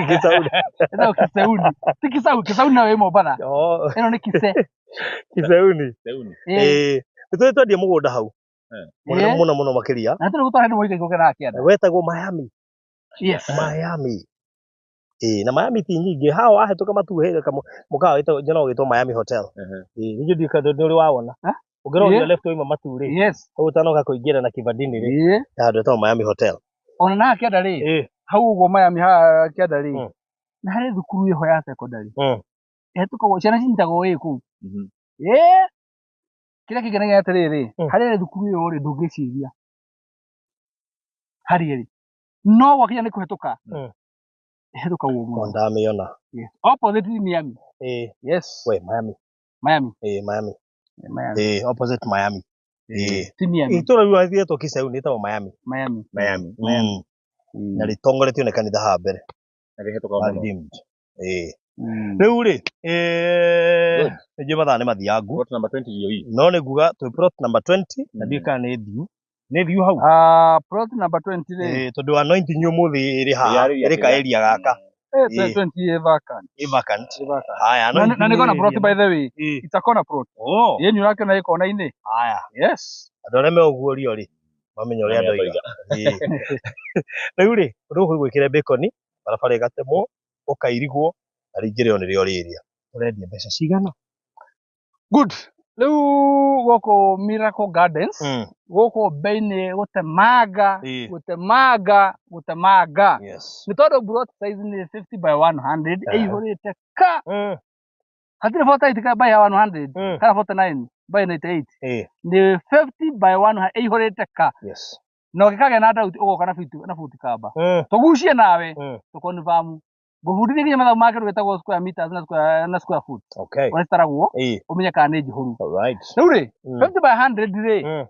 C: Kisauni.
D: Ĩtagwo Kisauni. Ti Kisau, Kisauni nayo ĩ Mombatha. Ĩno nĩ Kise.
C: Kisauni.
B: Kisauni.
C: Nĩ tũrĩ twendia mũgũnda hau. Mũnene mũno mũno makĩria.
D: Na tũrĩ gũtwara handũ moigaga gũkena kĩanda.
C: Wetagwo Miami.
D: Yes.
C: Miami. Na Miami ti nyingĩ. Haha wahĩtũka matuhĩre mũkawa wĩtagwo nyonaga ũgĩtwo Miami Hotel. Nĩnjũĩ ndiũĩ kana nĩ ũrĩ wawona. Ũngĩrora
D: Yeah.
C: left waima Matu rĩ,
D: Yes.
C: hau ũtanoka kũingĩra na Kibandini rĩ,
D: Ĩĩ.
C: he handũ hetagwo Miami Hotel.
D: Ona na kĩanda rĩ,
C: Ĩĩ.
D: hau ũguo Miami haha kĩanda rĩ, nĩ harĩ thukuru ĩho ya secondary. Ĩhetũkagwo ciana cinyitagwo ĩ kũu. Ĩĩ. Kĩrĩa kĩngenagia atĩrĩrĩ, harĩa thukuru ĩyo rĩ ndũngĩciria. Harĩa ĩrĩ. No gwakinya nĩ kũhetũka. Ĩhetũkagwo
C: O
D: mũno.
C: ndamĩona.
D: Yes. Opposite Miami.
C: Ĩĩ.
D: Yes.
C: We Miami.
D: Miami.
C: Ĩĩ Miami.
D: Miami.
C: Ĩĩ opposite Miami. Ĩĩ.
D: Ti Miami.
C: Itũra rĩu rĩetwo Kiseu rĩtagwo Miami.
D: Miami.
B: Miami.
C: Na rĩtongoretio nĩ kanitha haha mbere.
B: Na rĩhetũkaga mũno.
C: Redeemed. Ĩĩ.
D: Mm.
C: Rĩu rĩ,
B: Good.
C: nĩ njũĩ mathaa nĩ mathiangu.
B: Plot number 20 GOE.
C: No nĩ nguga twĩ plot number 20 na ndiũĩ kana nĩ thiu. Nĩ thiu hau?
D: Ah, plot number 20 rĩ.
C: Ĩĩ, tondũ anointing ũmũthĩ ĩrĩ haha,
B: Ĩrarĩria
C: ĩrĩ ka
B: kĩrĩa?
C: area gaka.
D: Eh,
C: Ĩĩ.
D: 20 ĩ vacant.
C: Ĩ vacant.
D: Ĩ vacant.
C: Haya,
D: Na na nĩ kona plot by the way.
C: Ĩĩ.
D: It's a corner plot.
C: Oh.
D: Ĩĩ nĩ ũrakĩona ĩ kona-inĩ.
C: Haya.
D: Yes.
C: Andũ arĩa megũguũrio rĩ, mamenye ũrĩa
B: Arĩa
C: ndoiga. Ĩĩ. Rĩu rĩ, ũndũ ũyũ gwĩkĩre bacon, barabara ĩgatemwo, ũkairigwo, na rĩingĩ rĩo nĩrĩo rĩrĩa. Ũrendia mbeca cigana?
D: Good. Rĩu gũkũ Miracle Gardens, gũkũ bei-inĩ gũtemanga,
C: Ĩĩ.
D: gũtemanga, gũtemanga.
C: Yes.
D: Nĩ tondũ plot size nĩ 50 by 100
C: Aha.
D: ĩihũrĩte ka. Hatirĩ 48 ka by 100 kana 49 by 98.
C: Ĩĩ.
D: Nĩ 50 by 100 ĩihũrĩte ka.
C: Yes.
D: Na ũngĩkagĩa na doubt ũgoka na buti na buti kamba. Tũgucie nawe tũconfirm. Ngũbundithie nginya mathabu ma kĩndũ gĩtagwo square meters na square na square foot.
C: Okay.
D: Ũrĩa citaragwo
C: Ĩĩ.
D: ũmenye kana nĩ njihũru.
C: All right.
D: Rĩu rĩ, 50 by 100 rĩ,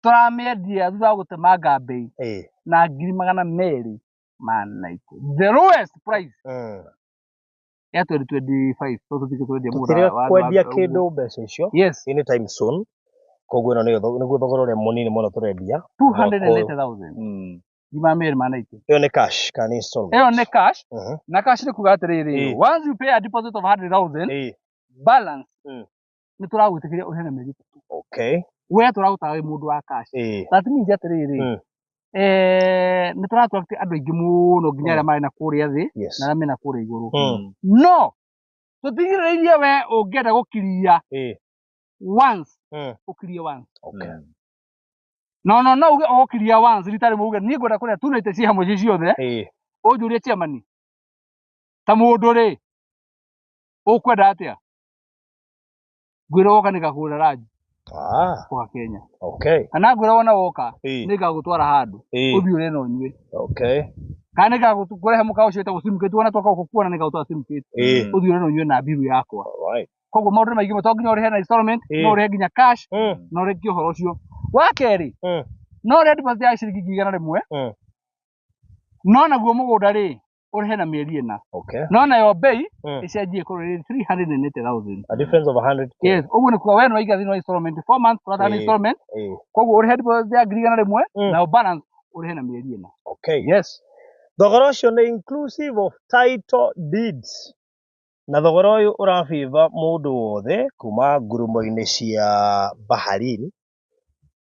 D: tũramĩendia thutha wa gũtemanga bei
C: Ĩĩ.
D: na 290,000. The lowest price ya 2025 tondũ tũtirĩ twendia mũgũnda
C: Tũtirĩ
D: wa
C: kwendia kĩndũ mbeca icio
D: Yes,
C: anytime soon. Koguo ĩno nĩyo nĩguo thogora ũrĩa mũnini mũno tũrendia.
D: 280,000. 290,000.
C: Ĩyo nĩ cash kana nĩ installment?
D: Ĩyo nĩ cash na cash nĩ kuga atĩrĩrĩ, once you pay a deposit of 100,000 balance nĩ tũragwĩtĩkĩria ũhe na mĩeri ĩtatũ.
C: Okay.
D: We tũragũtara wĩ mũndũ wa cash.
C: Ĩĩ.
D: That means atĩrĩrĩ, nĩ tũrattract andũ aingĩ mũno nginya arĩa marĩ na kũrĩa thĩ na arĩa mena kũrĩa igũrũ. No tũtigĩrĩrie we ũngĩenda gũkiria once, ũkirie once.
C: Okay.
D: No no no uge ũgũkiria once rita rĩmwe uge niĩ ngwenda kũrĩa 290 ciĩ hamwe ciĩ ciothe,
C: Ĩĩ.
D: ũnjũrie chairman ta mũndũ rĩ ũkwenda atĩa? Ngwĩra woka nĩngakũgũrĩra ranji
C: Ah.
D: gũka Kenya.
C: Okay.
D: Kana ngwĩra wona woka
C: Ĩĩ.
D: nĩngagũtwara handũ
C: Ĩĩ.
D: ũthiĩ ũrĩe na ũnyue.
C: Okay.
D: Kana nĩngakũrehe mũkawa ũcio wĩtagwo Simkate wona twoka gũkũ kuona nĩngagũtwara Simkate
C: Ĩĩ.
D: ũthiĩ ũrĩe na ũnyue na mbiru yakwa.
C: All right.
D: Koguo maũndũ nĩ maingĩ mũno, to nginya ũrĩhe na installment,
C: Ĩĩ.
D: no ũrĩhe nginya cash na ũrĩkie ũhoro ũcio. Wa kerĩ, no ũrĩhe deposit ya ciringi 100,000 no naguo mũgũnda rĩ ũrĩhe na mĩeri ĩna.
C: Okay.
D: No nayo bei ĩcenjie ĩkorwo ĩrĩ 380,000.
C: A difference of 100K.
D: Yes, ũguo nĩ kuga we nĩ waiga thĩinĩ wa installment 4 months tũratara nĩ
C: Ĩĩ.
D: installment,
C: Ĩĩ.
D: koguo ũrĩhe deposit ya 100,000 nayo balance ũrĩhe na mĩeri ĩna.
C: Okay.
D: Yes.
C: Thogora ũcio nĩ inclusive of title deeds. Na thogora ũyũ ũrabĩba mũndũ wothe kuma ngurumo-inĩ cia Bahrain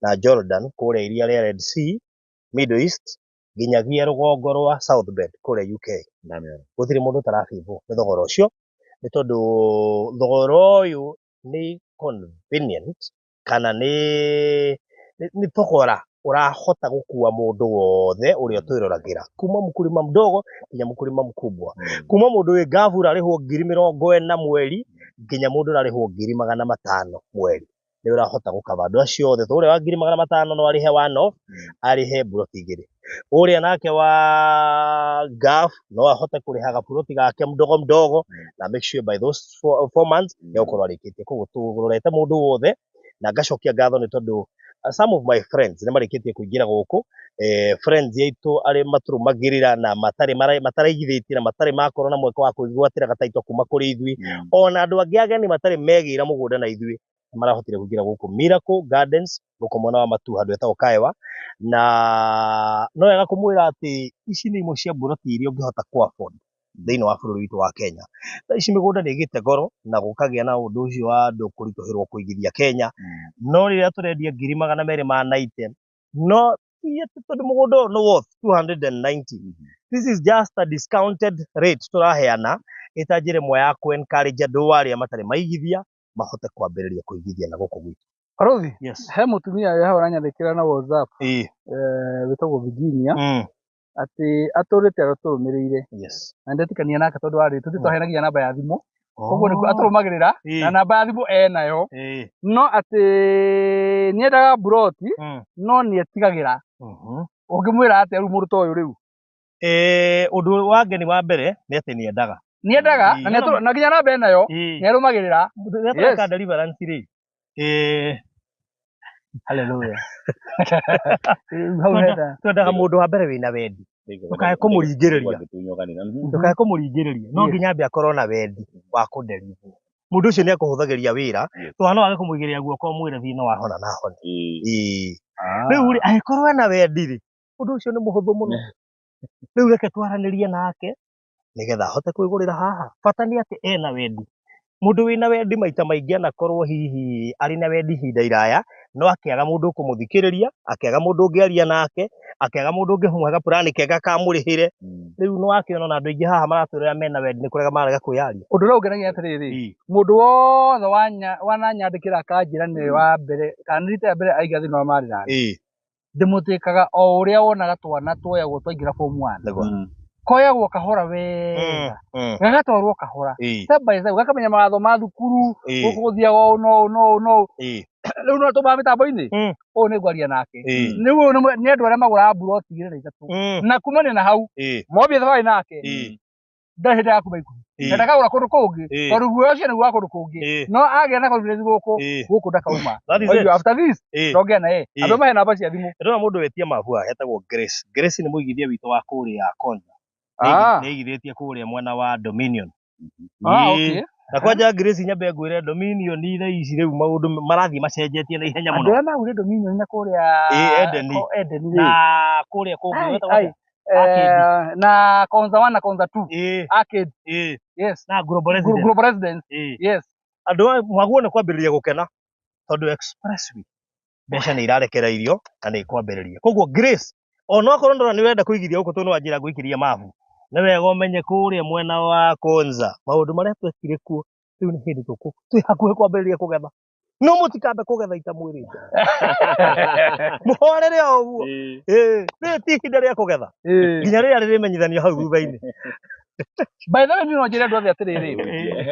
C: na Jordan kũrĩa iria rĩa Red Sea, Middle East nginyagia rũgongo rwa South Bend kũrĩa UK. Gũtirĩ mũndũ ũtarabĩbwo nĩ thogora ũcio nĩ tondũ thogora ũyũ nĩ convenient kana nĩ thogora ũrahota gũkua mũndũ wothe ũrĩa ũtwĩroragĩra kuma mkulima mdogo nginya mkulima mkubwa, kuma mũndũ wĩ ngabu ũrarĩhwo 40,000 mweri nginya mũndũ ũrarĩhwo 500,000 mweri nĩ ũrahota gũkaba andũ acio othe. Ũrĩa wa 500,000 no arĩhe one off, arĩhe mburoti igĩrĩ. Ũrĩa nake wa ngaf no ahote kũrĩha gaburoti gake mdogo mdogo na make sure by those 4 months nĩ egũkorwo arĩkĩtie. Koguo tũrorete mũndũ wothe na ngacokia ngatho nĩ tondũ some of my friends nĩ marĩkĩtie kũingĩra gũkũ, friends aitũ arĩa matũrũmagĩrĩra na matarĩ mataraigithĩtie na matarĩ makorwo na mweke wa kwĩgwatĩra gataito kuma kũrĩ ithuĩ, ona andũ angĩ ageni matarĩ megĩra mũgũnda na ithuĩ nĩ marahotire kũingĩra gũkũ Miracle Gardens gũkũ mwena wa Matu handũ hetagwo Kaewa. Na no wega kũmwĩra atĩ ici nĩ imwe cia mburoti iria ũngĩhota kũ afford thĩinĩ wa bũrũri witũ wa Kenya. Thaa ici mĩgũnda nĩ ĩgĩte goro na gũkagĩa na ũndũ ũcio wa andũ kũritũhĩrwo kũigithia Kenya, no rĩrĩa tũrendia 290,000 no ti atĩ tondũ mũgũnda ũyũ nĩ worth 290. This is just a discounted rate tũraheana ĩta njĩra ĩmwe ya kũ encourage andũ arĩa matarĩ maigithia mahote kwambĩrĩria kũigithia na gũkũ gwitũ.
D: Barothi,
C: Yes.
D: he mũtumia wĩ hau aranyandĩkĩra na WhatsApp
C: Ĩĩ.
D: Wĩtagwo Virginia atĩ atũrĩte atũrũmĩrĩire
C: Yes.
D: na ndetĩkania nake tondũ arĩ tũthiĩ twaheanagia namba ya thimũ koguo nĩkuo atũrũmagĩrĩra na namba ya thimũ enayo no atĩ nĩendaga mburoti no nĩetigagĩra ũngĩmwĩra atĩa rĩu mũndũ ta ũyũ rĩu?
C: Ũndũ wa ngeni wa mbere nĩ atĩ nĩendaga.
D: Nĩendaga na na nginya namba enayo nĩarũmagĩrĩra.
C: Rĩrĩa tũreka deliverance rĩ,
D: Hallelujah. Hau henda.
C: Twendaga mũndũ wa mbere wĩna wendi, ndũkae kũmũringĩrĩria, ndũkae kũmũringĩrĩria, no nginya ambe akorwo na wendi wa kũdeliver. Mũndũ ũcio nĩ akũhũthagĩria wĩra tondũ no wage kũmũigĩrĩra guoko ũmwĩre thiĩ no wahona na ahone. Ĩĩ. Rĩu rĩ, angĩkorwo ena wendi rĩ, ũndũ ũcio nĩ mũhũthũ mũno. Rĩu reke twaranĩrie nake nĩgetha ahote kwĩgũrĩra haha. Bata nĩ atĩ ena wendi. Mũndũ wĩna wendi maita maingĩ anakorwo hihi arĩ na wendi ihinda iraya, no akĩaga mũndũ ũkũmũthikĩrĩria, akĩaga mũndũ ũngĩaria nake, akĩaga mũndũ ũngĩmũhe gapurani kega kamũrĩhĩre. Rĩu nĩ wakĩona ona andũ aingĩ haha maratwĩrĩra mena wendi nĩ kũrega marega kwĩyaria.
D: Ũndũ ũrĩa ũngenagia atĩrĩrĩ, mũndũ wothe wananyandĩkĩra akanjĩra nĩwe wa mbere kana nĩ rita rĩa mbere aingĩra thĩinĩ wa Maryland, ndĩmũtĩkaga o ũrĩa wonaga twana tuoyagwo twaingĩra form one, koyagwo kahora wega, gagatwarwo kahora step by step, gakamenya mawatho ma thukuru, gũkũ gũthiaga ũũ no ũũ no ũũ no ũũ. Rĩu no tũmaga mĩtambo-inĩ ũyũ nĩ ngwaria nake rĩu ũyũ nĩ andũ arĩa magũraga mburoti igĩrĩ na ithatũ na kumania na hau mwambie thabarĩ nake ndarĩ hĩndĩ agakuma ikuhĩ na ndakagũra kũndũ kũngĩ tondũ guoya ũcio nĩguo wa kũndũ kũngĩ no agĩa na confidence gũkũ gũkũ ndakauma.
C: That is
D: Oiga,
C: it.
D: After this ndongea naye andũ mahe namba cia thimũ.
C: Ndĩrona mũndũ wetia mabu haha etagwo Grace. Grace nĩ mũigithia witũ wa kũrĩa Konza. Nĩ aigithĩtie kũrĩa mwena wa Dominion.
D: Ah, okay.
C: Na kwanja Grace nyambe ngwĩre Dominion thaa ici rĩu maũndũ marathiĩ macenjetie na ihenya
D: Andũ
C: mũno.
D: arĩa magũrire Dominion na kũrĩa
C: Eden.
D: Eden rĩ.
C: Na kũrĩa kũngĩ
D: Ai,
C: gwĩtagwo
D: ai.
C: atĩa? Arcade.
D: Na Konza 1 na Konza 2. Arcade. Yes.
C: Na Global Residence.
D: Global Residence. Yes.
C: Andũ aya mwaguo nĩ kwambĩrĩria gũkena tondũ expressway mbeca nĩ irarekereirio na nĩ ikwambĩrĩria. Koguo Grace, ona okorwo ndũrona nĩ ũrenda kũigithia gũkũ tondũ nĩ wanjĩra ngũikĩria mabu, nĩ wega ũmenye kũrĩa mwena wa Konza maũndũ marĩa twekire kuo rĩu nĩ hĩndĩ tũkũ twĩ hakuhĩ kwambĩrĩria kũgetha. No mũtikambe kũgetha itamwĩrĩte, mũhorere o ũguo. Rĩrĩ ti ihinda rĩa kũgetha nginya rĩrĩa rĩrĩmenyithanio hau thutha-inĩ.
D: By the way, niĩ no njĩre andũ othe atĩrĩrĩ,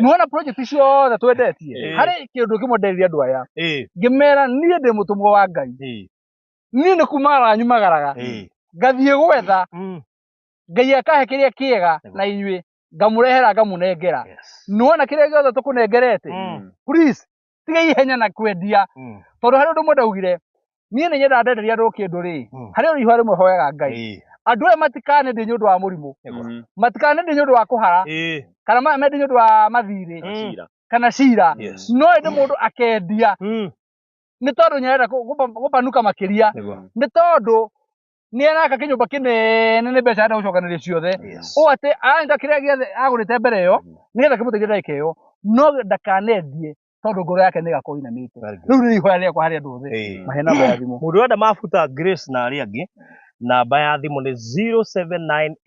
D: nĩwona project ciothe twendetie, harĩ kĩndũ kĩmwe nderire andũ aya ngĩmera niĩ ndĩ mũtũmwo wa Ngai, niĩ nĩ kumagara nyumagaraga ngathiĩ gwetha Ngai akahe kĩrĩa kĩega na inyuĩ ngamũrehera ngamũnengera. Nĩwona kĩrĩa gĩothe tũkũnengerete, please tiga ihenya na kwendia tondũ harĩ ũndũ ũmwe ndaugire niĩ nĩ nyendaga ndenderia andũ kĩndũ rĩ, harĩ o ihoya rĩmwe hoyaga Ngai, andũ aya matikanendie nĩ ũndũ wa mũrimũ, matikanendie nĩ ũndũ wa kũhara kana mendie nĩ ũndũ wa mathirĩ kana cira, no ĩndĩ mũndũ akendia nĩ tondũ nĩarenda gũpanuka makĩria, nĩ tondũ nĩ araka kĩnyũmba kĩnene nĩ mbeca arenda gũcokanĩrĩria ciothe ũũ atĩ aranyita kĩrĩa gĩothe agũrĩte mbere ĩyo nĩgetha kĩmũteithie ndagĩka ĩyo, no ndakanendie tondũ ngoro yake nĩ ĩgakorwo inamĩte. Rĩu nĩ ihoya rĩakwa harĩ andũ othe mahe namba ya thimũ.
C: Mũndũ ũrenda mabuta Grace na arĩa angĩ, namba ya thimũ nĩ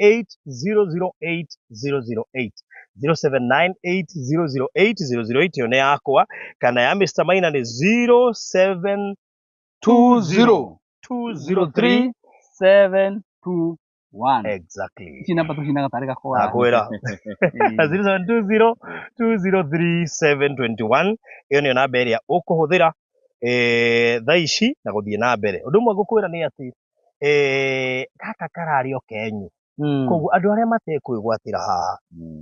C: 0798008008, 0798008008 ĩyo nĩ yakwa, kana ya Mr. Maina nĩ 0720 203
D: 721.
C: Exactly.
D: Ici namba tũcinaga tarĩ gakora.
C: Nakwĩra 0720 203 721 ĩyo nĩyo namba ĩrĩa ũkũhũthĩra thaa ici na gũthiĩ na mbere. Ũndũ ũmwe ngũkwĩra nĩ atĩ gaka kararĩ o kenyu, koguo andũ arĩa matekwĩgwatĩra haha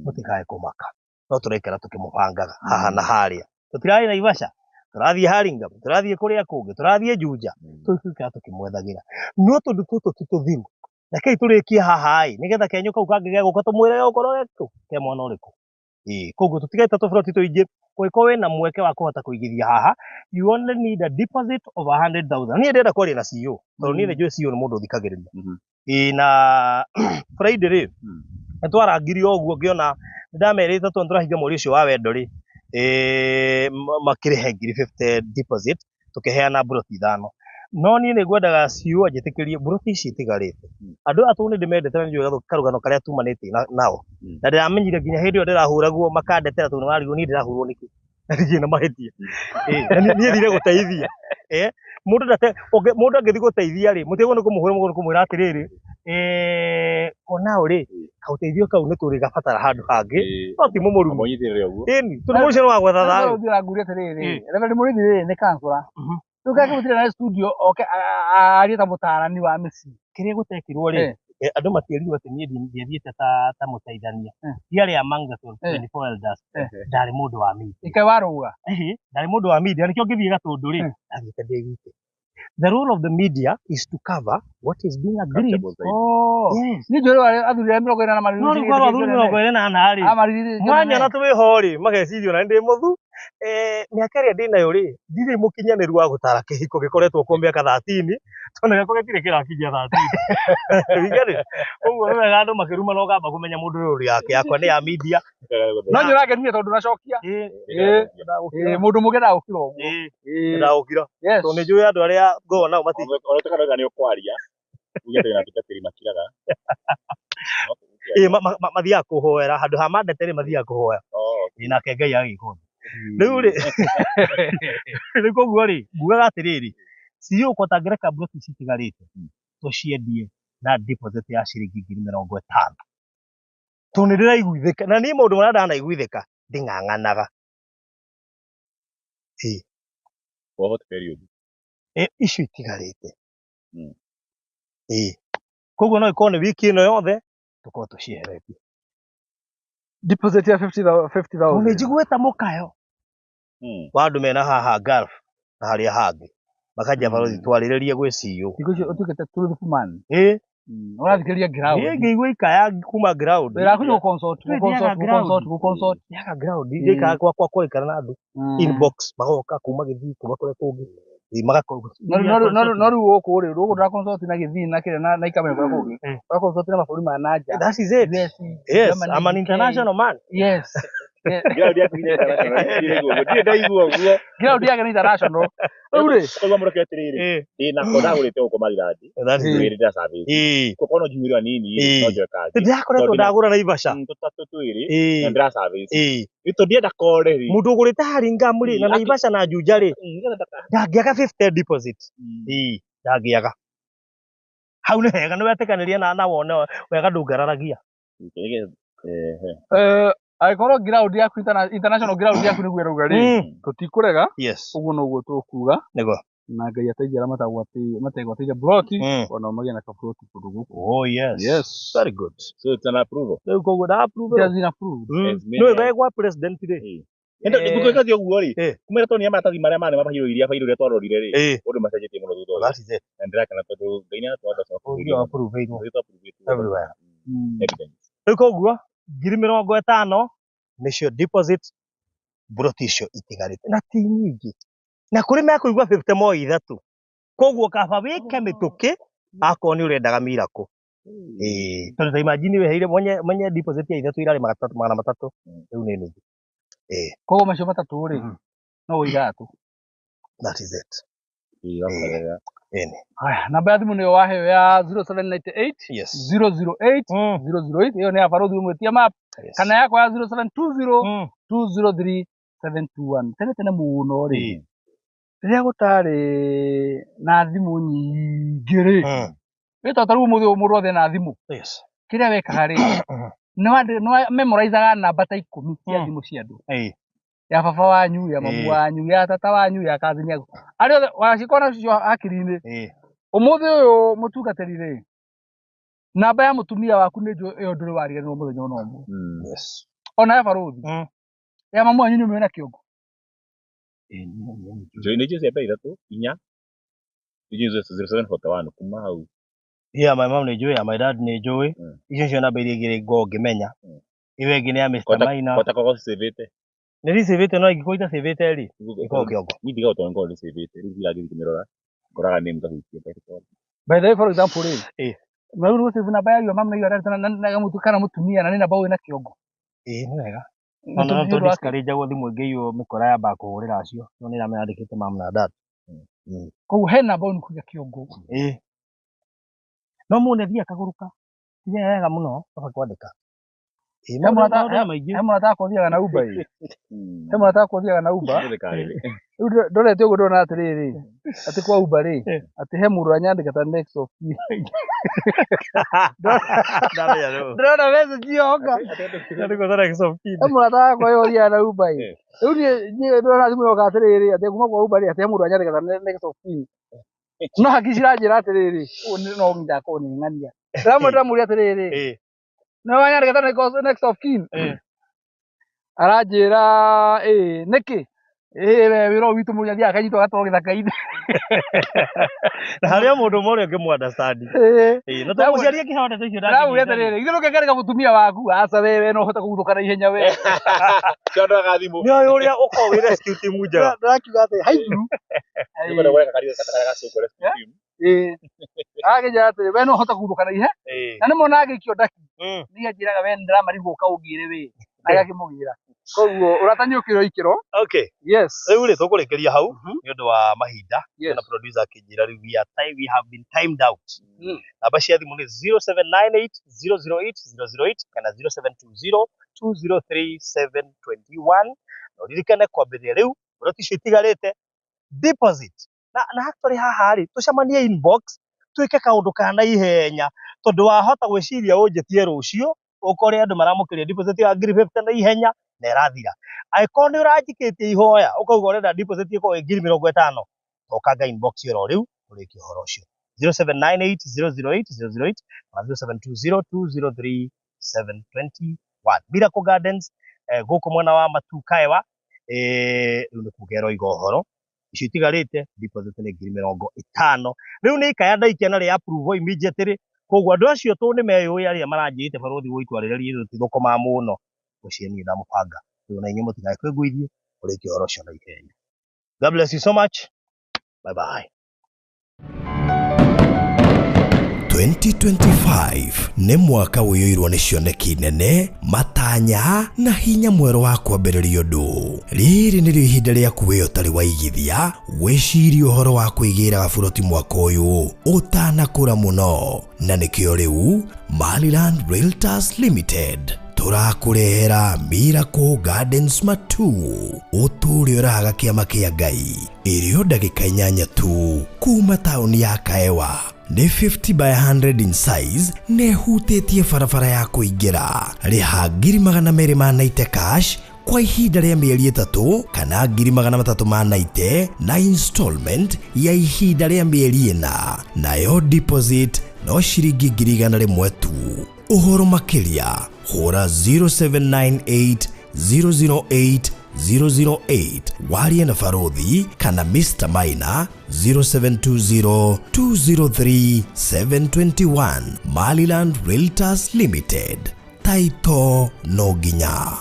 C: mũtikae kũmaka, no tũraikara tũkĩmũbangaga haha na harĩa. Tũtirarĩ Naivasha, tũrathiĩ Hurlingham, tũrathiĩ kũrĩa kũngĩ, tũrathiĩ Juja, tũikara tũkĩmwethagĩra, no tondũ tũtũ ti tũthiru, rekei tũrĩkie haha ĩ nĩgetha kenyũ kau kangĩ gegũka tũmwĩre gegũkorwo gekũ ke mwana ũrĩkũ. Koguo tũtigaita tũburoti tũingĩ, kũngĩkorwo wĩna mweke wa kũhota kũigithia haha, you only need a deposit of 100,000. Niĩ ndĩrenda kwaria na CEO tondũ niĩ nĩ njũĩ CEO nĩ mũndũ ũthikagĩrĩria. Na Friday rĩ, nĩ twarangire ũguo ngĩona nĩ ndamerĩte tondũ tũrahinga mweri ũcio wa wendo rĩ, makĩrĩhe ngiri 50 deposit, tũkĩheana mburoti ithano. No niĩ nĩ ngwendaga CEO anjĩtĩkĩrie mburoti ici itigarĩte. Andũ aya tondũ nĩ ndĩmendete na nĩ njũĩ karũgano karĩa tumanĩtie nao. Na ndĩramenyire nginya hĩndĩ ĩyo ndĩrahũragwo makandetera tondũ nĩ marigwo niĩ ndĩrahũrwo nĩkĩ. Na ndirĩ na mahĩtia. Na niĩ thire gũteithia. Eh, mũndũ ndate mũndũ angĩthiĩ gũteithia rĩ, mũtigwo nĩ kũmũhũra mũgũrũ kũmwĩra atĩrĩrĩ, eh, onao rĩ, kaũteithio kau nĩ tũrĩgabatara handũ hangĩ, no ti mũmũrume.
B: Mũnyitĩrĩre ũguo.
C: Ĩni, tondũ mũndũ ũcio nĩ wa gwetha thayũ.
D: Ũthiĩ ũranguria atĩrĩrĩ, Reverend Mũrĩithi rĩ nĩ kansũra. Rĩu kaĩ kĩmũtire na studio oke arie ta mũtaarani wa mĩciĩ.
C: Kĩrĩa gũtekirwo rĩ, andũ matierirwo atĩ niĩ ndiathiĩte ta mũteithania. Ndiarĩ among the 24 elders. Ndarĩ mũndũ wa media.
D: Ikaĩ warũga.
C: Ĩhĩ, ndarĩ mũndũ wa media, nĩkĩo ngĩthiĩ Gatũndũ rĩ, ndathiĩte ndĩ wiki. The role of the media is to cover what is being agreed.
D: Oh.
C: Yes.
D: Niĩ njũĩ warĩ athuri arĩa 40 na
C: No rĩu korwo athuri 44 rĩ, mwanyona twĩho rĩ, mageciria ona nĩ ndĩ mũthu. Eh, mĩaka ĩrĩa ndĩ nayo rĩ, ndirĩ mũkinyanĩru wa gũtara kĩhiko gĩkoretwo kuo mĩaka 13, tondũ gĩakwa gĩtirĩ kĩrakinyia 13. You get it? Ũguo nĩ wega andũ makĩruma no ngamba kũmenya mũndũ ũyũ yake yakwa nĩ ya media.
D: No nĩ ũrangenirie tondũ ndũracokia. Ĩĩ, mũndũ mũgĩ ndagũkira ũguo. Ĩĩ.
C: Ndagũkira.
D: Yes.
C: Tondũ nĩ njũĩ andũ arĩa ngoragwo nao mati
B: Ona nĩ ũkwaria. Uge atĩ wĩna atungatĩri makiraga.
C: Ĩĩ, mathiaga kũhoera handũ ha mandete rĩ, mathiaga kũhoya.
B: Oh.
C: Ĩĩ, nake Ngai agĩka ũndũ. Rĩu rĩ, rĩu koguo rĩ, ngugaga atĩrĩrĩ, CEO ko tangĩreka mburoti ici itigarĩte, tũciendie na deposit ya ciringi 50,000. Tondũ nĩ ndĩraiguithĩka, na niĩ maũndũ marĩa ndanaiguithĩka, nding'ang'anaga. Ĩĩ.
B: For what period?
C: Ĩ, icio itigarĩte. Ĩĩ. Koguo no ĩkorwo nĩ wiki ĩno yothe, tũkorwo tũcieheretie.
D: Deposit ya 50,000.
C: Tondũ nĩ njiguĩte mũkayo wa andũ mena haha Gulf na harĩa hangĩ, makanjia barothi twarĩrĩrie gwĩ CEO.
D: Thikũ icio ũtuĩkĩte truthful man.
C: Ĩĩ.
D: Ũrathikĩrĩria ground.
C: Niĩ ngĩigua ikaya kuma ground.
D: Wĩra waku nĩ gũ-consult, gũ-consult, gũ-consult, gũ-consult.
C: Thiaga ground, ngĩikara gwakwa kũraikara na andũ inbox, magoka kuma Gĩthii, kuma kũrĩa kũngĩ. Ĩĩ, magakorwo.
D: No rĩu gũkũ rĩ, gũkũ ndũra consult na Gĩthii na kĩrĩa na ikamenya kũrĩa kũngĩ. Ũra consult na mabũrũri ma na nja.
C: That is it.
D: US,
C: Yes,
D: Germany,
C: I'm an
D: UK.
C: international man.
D: Yes.
B: Ground yaku nĩ international. Ndirĩ ndaigua ũguo.
D: Ground yake nĩ international. Rĩu rĩ,
B: Koguo mũreke atĩrĩrĩ, ndĩna ko ndagũrĩte gũkũ Maryland.
C: That is it.
B: Twĩrĩ ndĩra service.
C: Ĩĩ.
B: Koguo no njihuĩrwo hanini,
C: Ĩĩ.
B: no njoe kangĩ.
C: Ndĩrakoretwo
B: Tondũ
C: ndagũra Naivasha.
B: Tũtatũ twĩrĩ,
C: Ĩĩ.
B: na ndĩra service.
C: Ĩĩ.
B: Rĩu tondũ ndienda kore rĩ.
C: Mũndũ ũgũrĩte Hurlingham rĩ, na Naivasha na Juja rĩ, ndangĩaga 50 deposit. Ĩĩ, ndangĩaga. Hau nĩ hega, nĩ wetĩkanĩria na wone wega ndũngararagia.
D: Angĩkorwo ground yaku international ground yaku nĩguo ĩrauga rĩ, tũtikũrega.
C: Yes.
D: Ũguo noguo tũkuga.
C: Nĩguo.
D: Na Ngai ateithie arĩa mategwatĩire ploti, onao magĩe na kaploti kũndũ gũkũ.
C: Oh, yes.
D: Yes.
C: Very good.
B: So it's an approval.
C: Rĩu koguo nda approve.
D: It has been approved.
B: As many
C: Nĩwe
B: as-
C: wegwa president rĩ.
B: Endo ngũkĩka ũguo rĩ, kumĩra tondũ nĩ maratathi marĩa marĩ mabairũ iria bairũ iria twarorire rĩ, ũndũ macenjetie mũno thutha ũyũ.
C: That is it.
B: Na ndĩrakena tondũ Ngai nĩ aratũhe andũ acio
C: Ũngĩ approve-irwo. Everywhere.
B: Evidence.
C: Rĩu koguo 50,000 nĩcio deposit mburoti icio itigarĩte na ti nyingĩ, na kũrĩ mekũigua 50 mo ithatũ, koguo kaba wĩke mĩtũkĩ akorwo nĩ ũrendaga miracle. Ĩĩ, tondũ ta imagine weheire mwenye deposit ya ithatũ irarĩ 300, rĩu nĩ nuthu. Ĩĩ.
D: Koguo macio matatũ rĩ, no ũigatũ.
A: That is it.
C: Ĩni.
D: Haya, namba ya thimũ nĩyo waheo ya 0798
C: Yes.
D: 008 008, ĩyo nĩ ya barothi ũmwĩtie map, kana yakwa ya 0720 203 721. Tene tene mũno rĩ, rĩrĩa gũtarĩ na thimũ nyingĩ rĩ, wĩ ta rĩu ũmũthĩ ũyũ mũndũ othe na thimũ.
C: Yes.
D: Kĩrĩa wekaga rĩ, nĩ memorizaga namba ta 10 cia thimũ cia andũ. Ya baba wanyu, ya mamu wanyu, ya tata wanyu, ya kazini yaku. Arĩa othe wacikorwo nacio hakiri-inĩ. Ũmũthĩ ũyũ mũtungatĩri rĩ, namba ya mũtumia waku nĩ njũĩ ĩyo ndũrĩ wariganĩrwo mũthenya ona ũmwe.
C: Yes.
D: Ona ya barothi. Ya mamu wanyu nĩ ũmĩũĩ na kĩongo.
B: Njũĩ nĩ njũĩ cia mbere ithatũ, inya, nĩ njũĩ 0741 kuma hau.
C: Yeah, my mom nĩ njũĩ, ya my dad nĩ njũĩ. Icio nĩcio namba iria igĩrĩ ngoragwo ngĩmenya. Ĩyo ĩngĩ nĩ ya Mr. Maina.
B: Kota korwo cicĩvĩte.
C: Nĩ ndicĩvĩte, no ingĩkorwo itacĩvĩte rĩ, ĩkoragwo kĩongo.
B: Niĩ ndigaga tondũ ngoragwo ndicĩvĩte, rĩu thiaga ngĩthiĩ kũmĩrora, ngoraga name ngahutia ngarecord.
D: By the way, for example rĩ, na rĩu gũcĩvu namba ya your mom na your dad na kana mũtumia na nĩ namba ũĩ na kĩongo.
C: Ĩĩ nĩ wega.
D: Nĩ
C: No
D: tondũ
C: no
D: nĩ ũndũ wa kĩ?
C: discourage-agwo thimũ ĩngĩiywo mĩkora yambaga kũhũrĩra acio, no nĩ ĩramenya yandĩkĩte mom na dad.
D: Koguo he namba ũĩ nĩ kũiga kĩongo.
C: Ĩĩ. No mũndũ nĩ athiaga akagũrũka. Ti wega mũno kaba kwandĩka. Ĩĩ,
D: He
C: maũndũ
D: mũrata
C: maũndũ maingĩ.
D: he mũrata wakwa ũthiaga na Uber ĩ. He mũrata wakwa ũthiaga na Uber. Rĩu ndorete ũguo ndona atĩrĩrĩ, atĩ kwa Uber rĩ, atĩ he mũndũ ũranyandĩka ta next of kin.
C: Ndamenya rĩu.
D: Ndĩrona message yoka.
C: Ndandĩkwo ta next of kin.
D: He mũrata wakwa ũyũ ũthiaga na Uber ĩ. Rĩu niĩ ndĩrona thimũ yoka atĩrĩrĩ, atĩ kuma kwa Uber rĩ, atĩ he mũndũ ũranyandĩka ta next of kin. No hakiri ciranjĩra atĩrĩrĩ, ũũ no nginya akorwo nĩ ng'ania. Ndĩramũria atĩrĩrĩ, nĩ wanyandĩka ta next of kin? Aranjĩra ĩĩ, nĩkĩ? Ĩĩ we wĩra ũyũ witũ mũndũ athiaga akanyitwo agatwarwo gĩthaka-inĩ.
C: Na harĩ o mũndũ ũmwe ũrĩa ũngĩmũ understand.
D: Ĩĩ.
C: Na to mũciari akĩheo ndeto icio
D: Ndĩramũria atĩrĩrĩ, githĩ ndũngĩangarĩka mũtumia waku? Aca we we no ũhote kũguthũka na ihenya we.
B: Cio andũ aga thimũ.
C: Nĩ ũĩ ũrĩa ũkoragwo wĩ rescue team njega.
D: Ndĩrakiuga atĩ haithuru.
B: Nĩkwenda gweka karia kata gacũngũ rescue team.
D: Ĩĩ. Agakĩnjĩra atĩrĩ, we no ũhote kũguthũka na ihenya. Na nĩ mona agĩikio ndaki. Niĩ anjĩraga we nĩndĩramarigwo ũka ũngĩre wĩ. Na agakĩmũgĩra. Koguo ũrata nĩ ũkĩrwo ikĩro.
C: Okay.
D: Yes.
C: Rĩu rĩ tũkũrĩkĩria hau nĩ ũndũ wa mahinda.
D: Yes.
C: Na producer akĩnjĩra rĩu we are time, we have been timed out. Namba cia thimũ nĩ 0798 008 008 kana 0720 203 721. Na ũririkane kwambĩrĩria rĩu ũrĩa icio itigarĩte deposit. Na actually haha rĩ tũcemanie inbox twĩke kaũndũ ka naihenya tondũ wahota gwĩciria ũnjĩtie rũciũ ũkore andũ maramũkĩria deposit ya ngiri 50 na ihenya na ĩrathira. Angĩkorwo nĩ ũranjikĩtie ihoya ũkauga ũrenda deposit ĩkorwo ĩ ngiri 50, tokanga inbox oro rĩu tũrĩkie ũhoro ũcio. 0798 008 008 na 0720 203 721. Miracle Gardens gũkũ mwena wa Matu Kaewa, rĩu nĩ kuga ĩroiga ũhoro icio itigarĩte deposit nĩ ngiri 50. Rĩu nĩ ikaya ndaikia na rĩ approve immediately, koguo andũ acio tũ nĩ meyũĩ arĩa maranjĩrĩte barũthi gũitwarĩrĩria ithuĩ tithũkũma mũno, ũcio niĩ ndamũbanga rĩu na inyuĩ mũtigae kwĩngũithie ũrĩkie ũhoro ũcio na ihenya. God bless you so much. Bye bye.
A: 2025 nĩ mwaka ũiyũirwo nĩ cioneki nene, matanya na hinya mwerũ wa kwambĩrĩria ũndũ. Rĩrĩ nĩrĩo ihinda rĩaku we ũtarĩ waigithia wĩcirie ũhoro wa kwĩgĩra gaburoti mwaka ũyũ ũtanakũra mũno, na nĩkĩo rĩu Maryland Realtors Limited tũrakũrehera Miracle Gardens Matu ũtũũre ũraga kĩama kĩa Ngai ĩrĩo ndagĩka 8 tu kuma taũni ya Kaewa. Nĩ 50 by 100 in size na ĩhutĩtie barabara ya kũingĩra. Rĩha ngiri 290 cash kwa ihinda rĩa mĩeri 3 kana ngiri 390 na installment ya ihinda rĩa mĩeri 4, nayo deposit no ciringi ngiri 100 tu. Ũhoro makĩria hũra 0798 008 008 warie na Barothi kana Mr. Maina 0720 203 721. Maryland Realtors Limited, taito no nginya.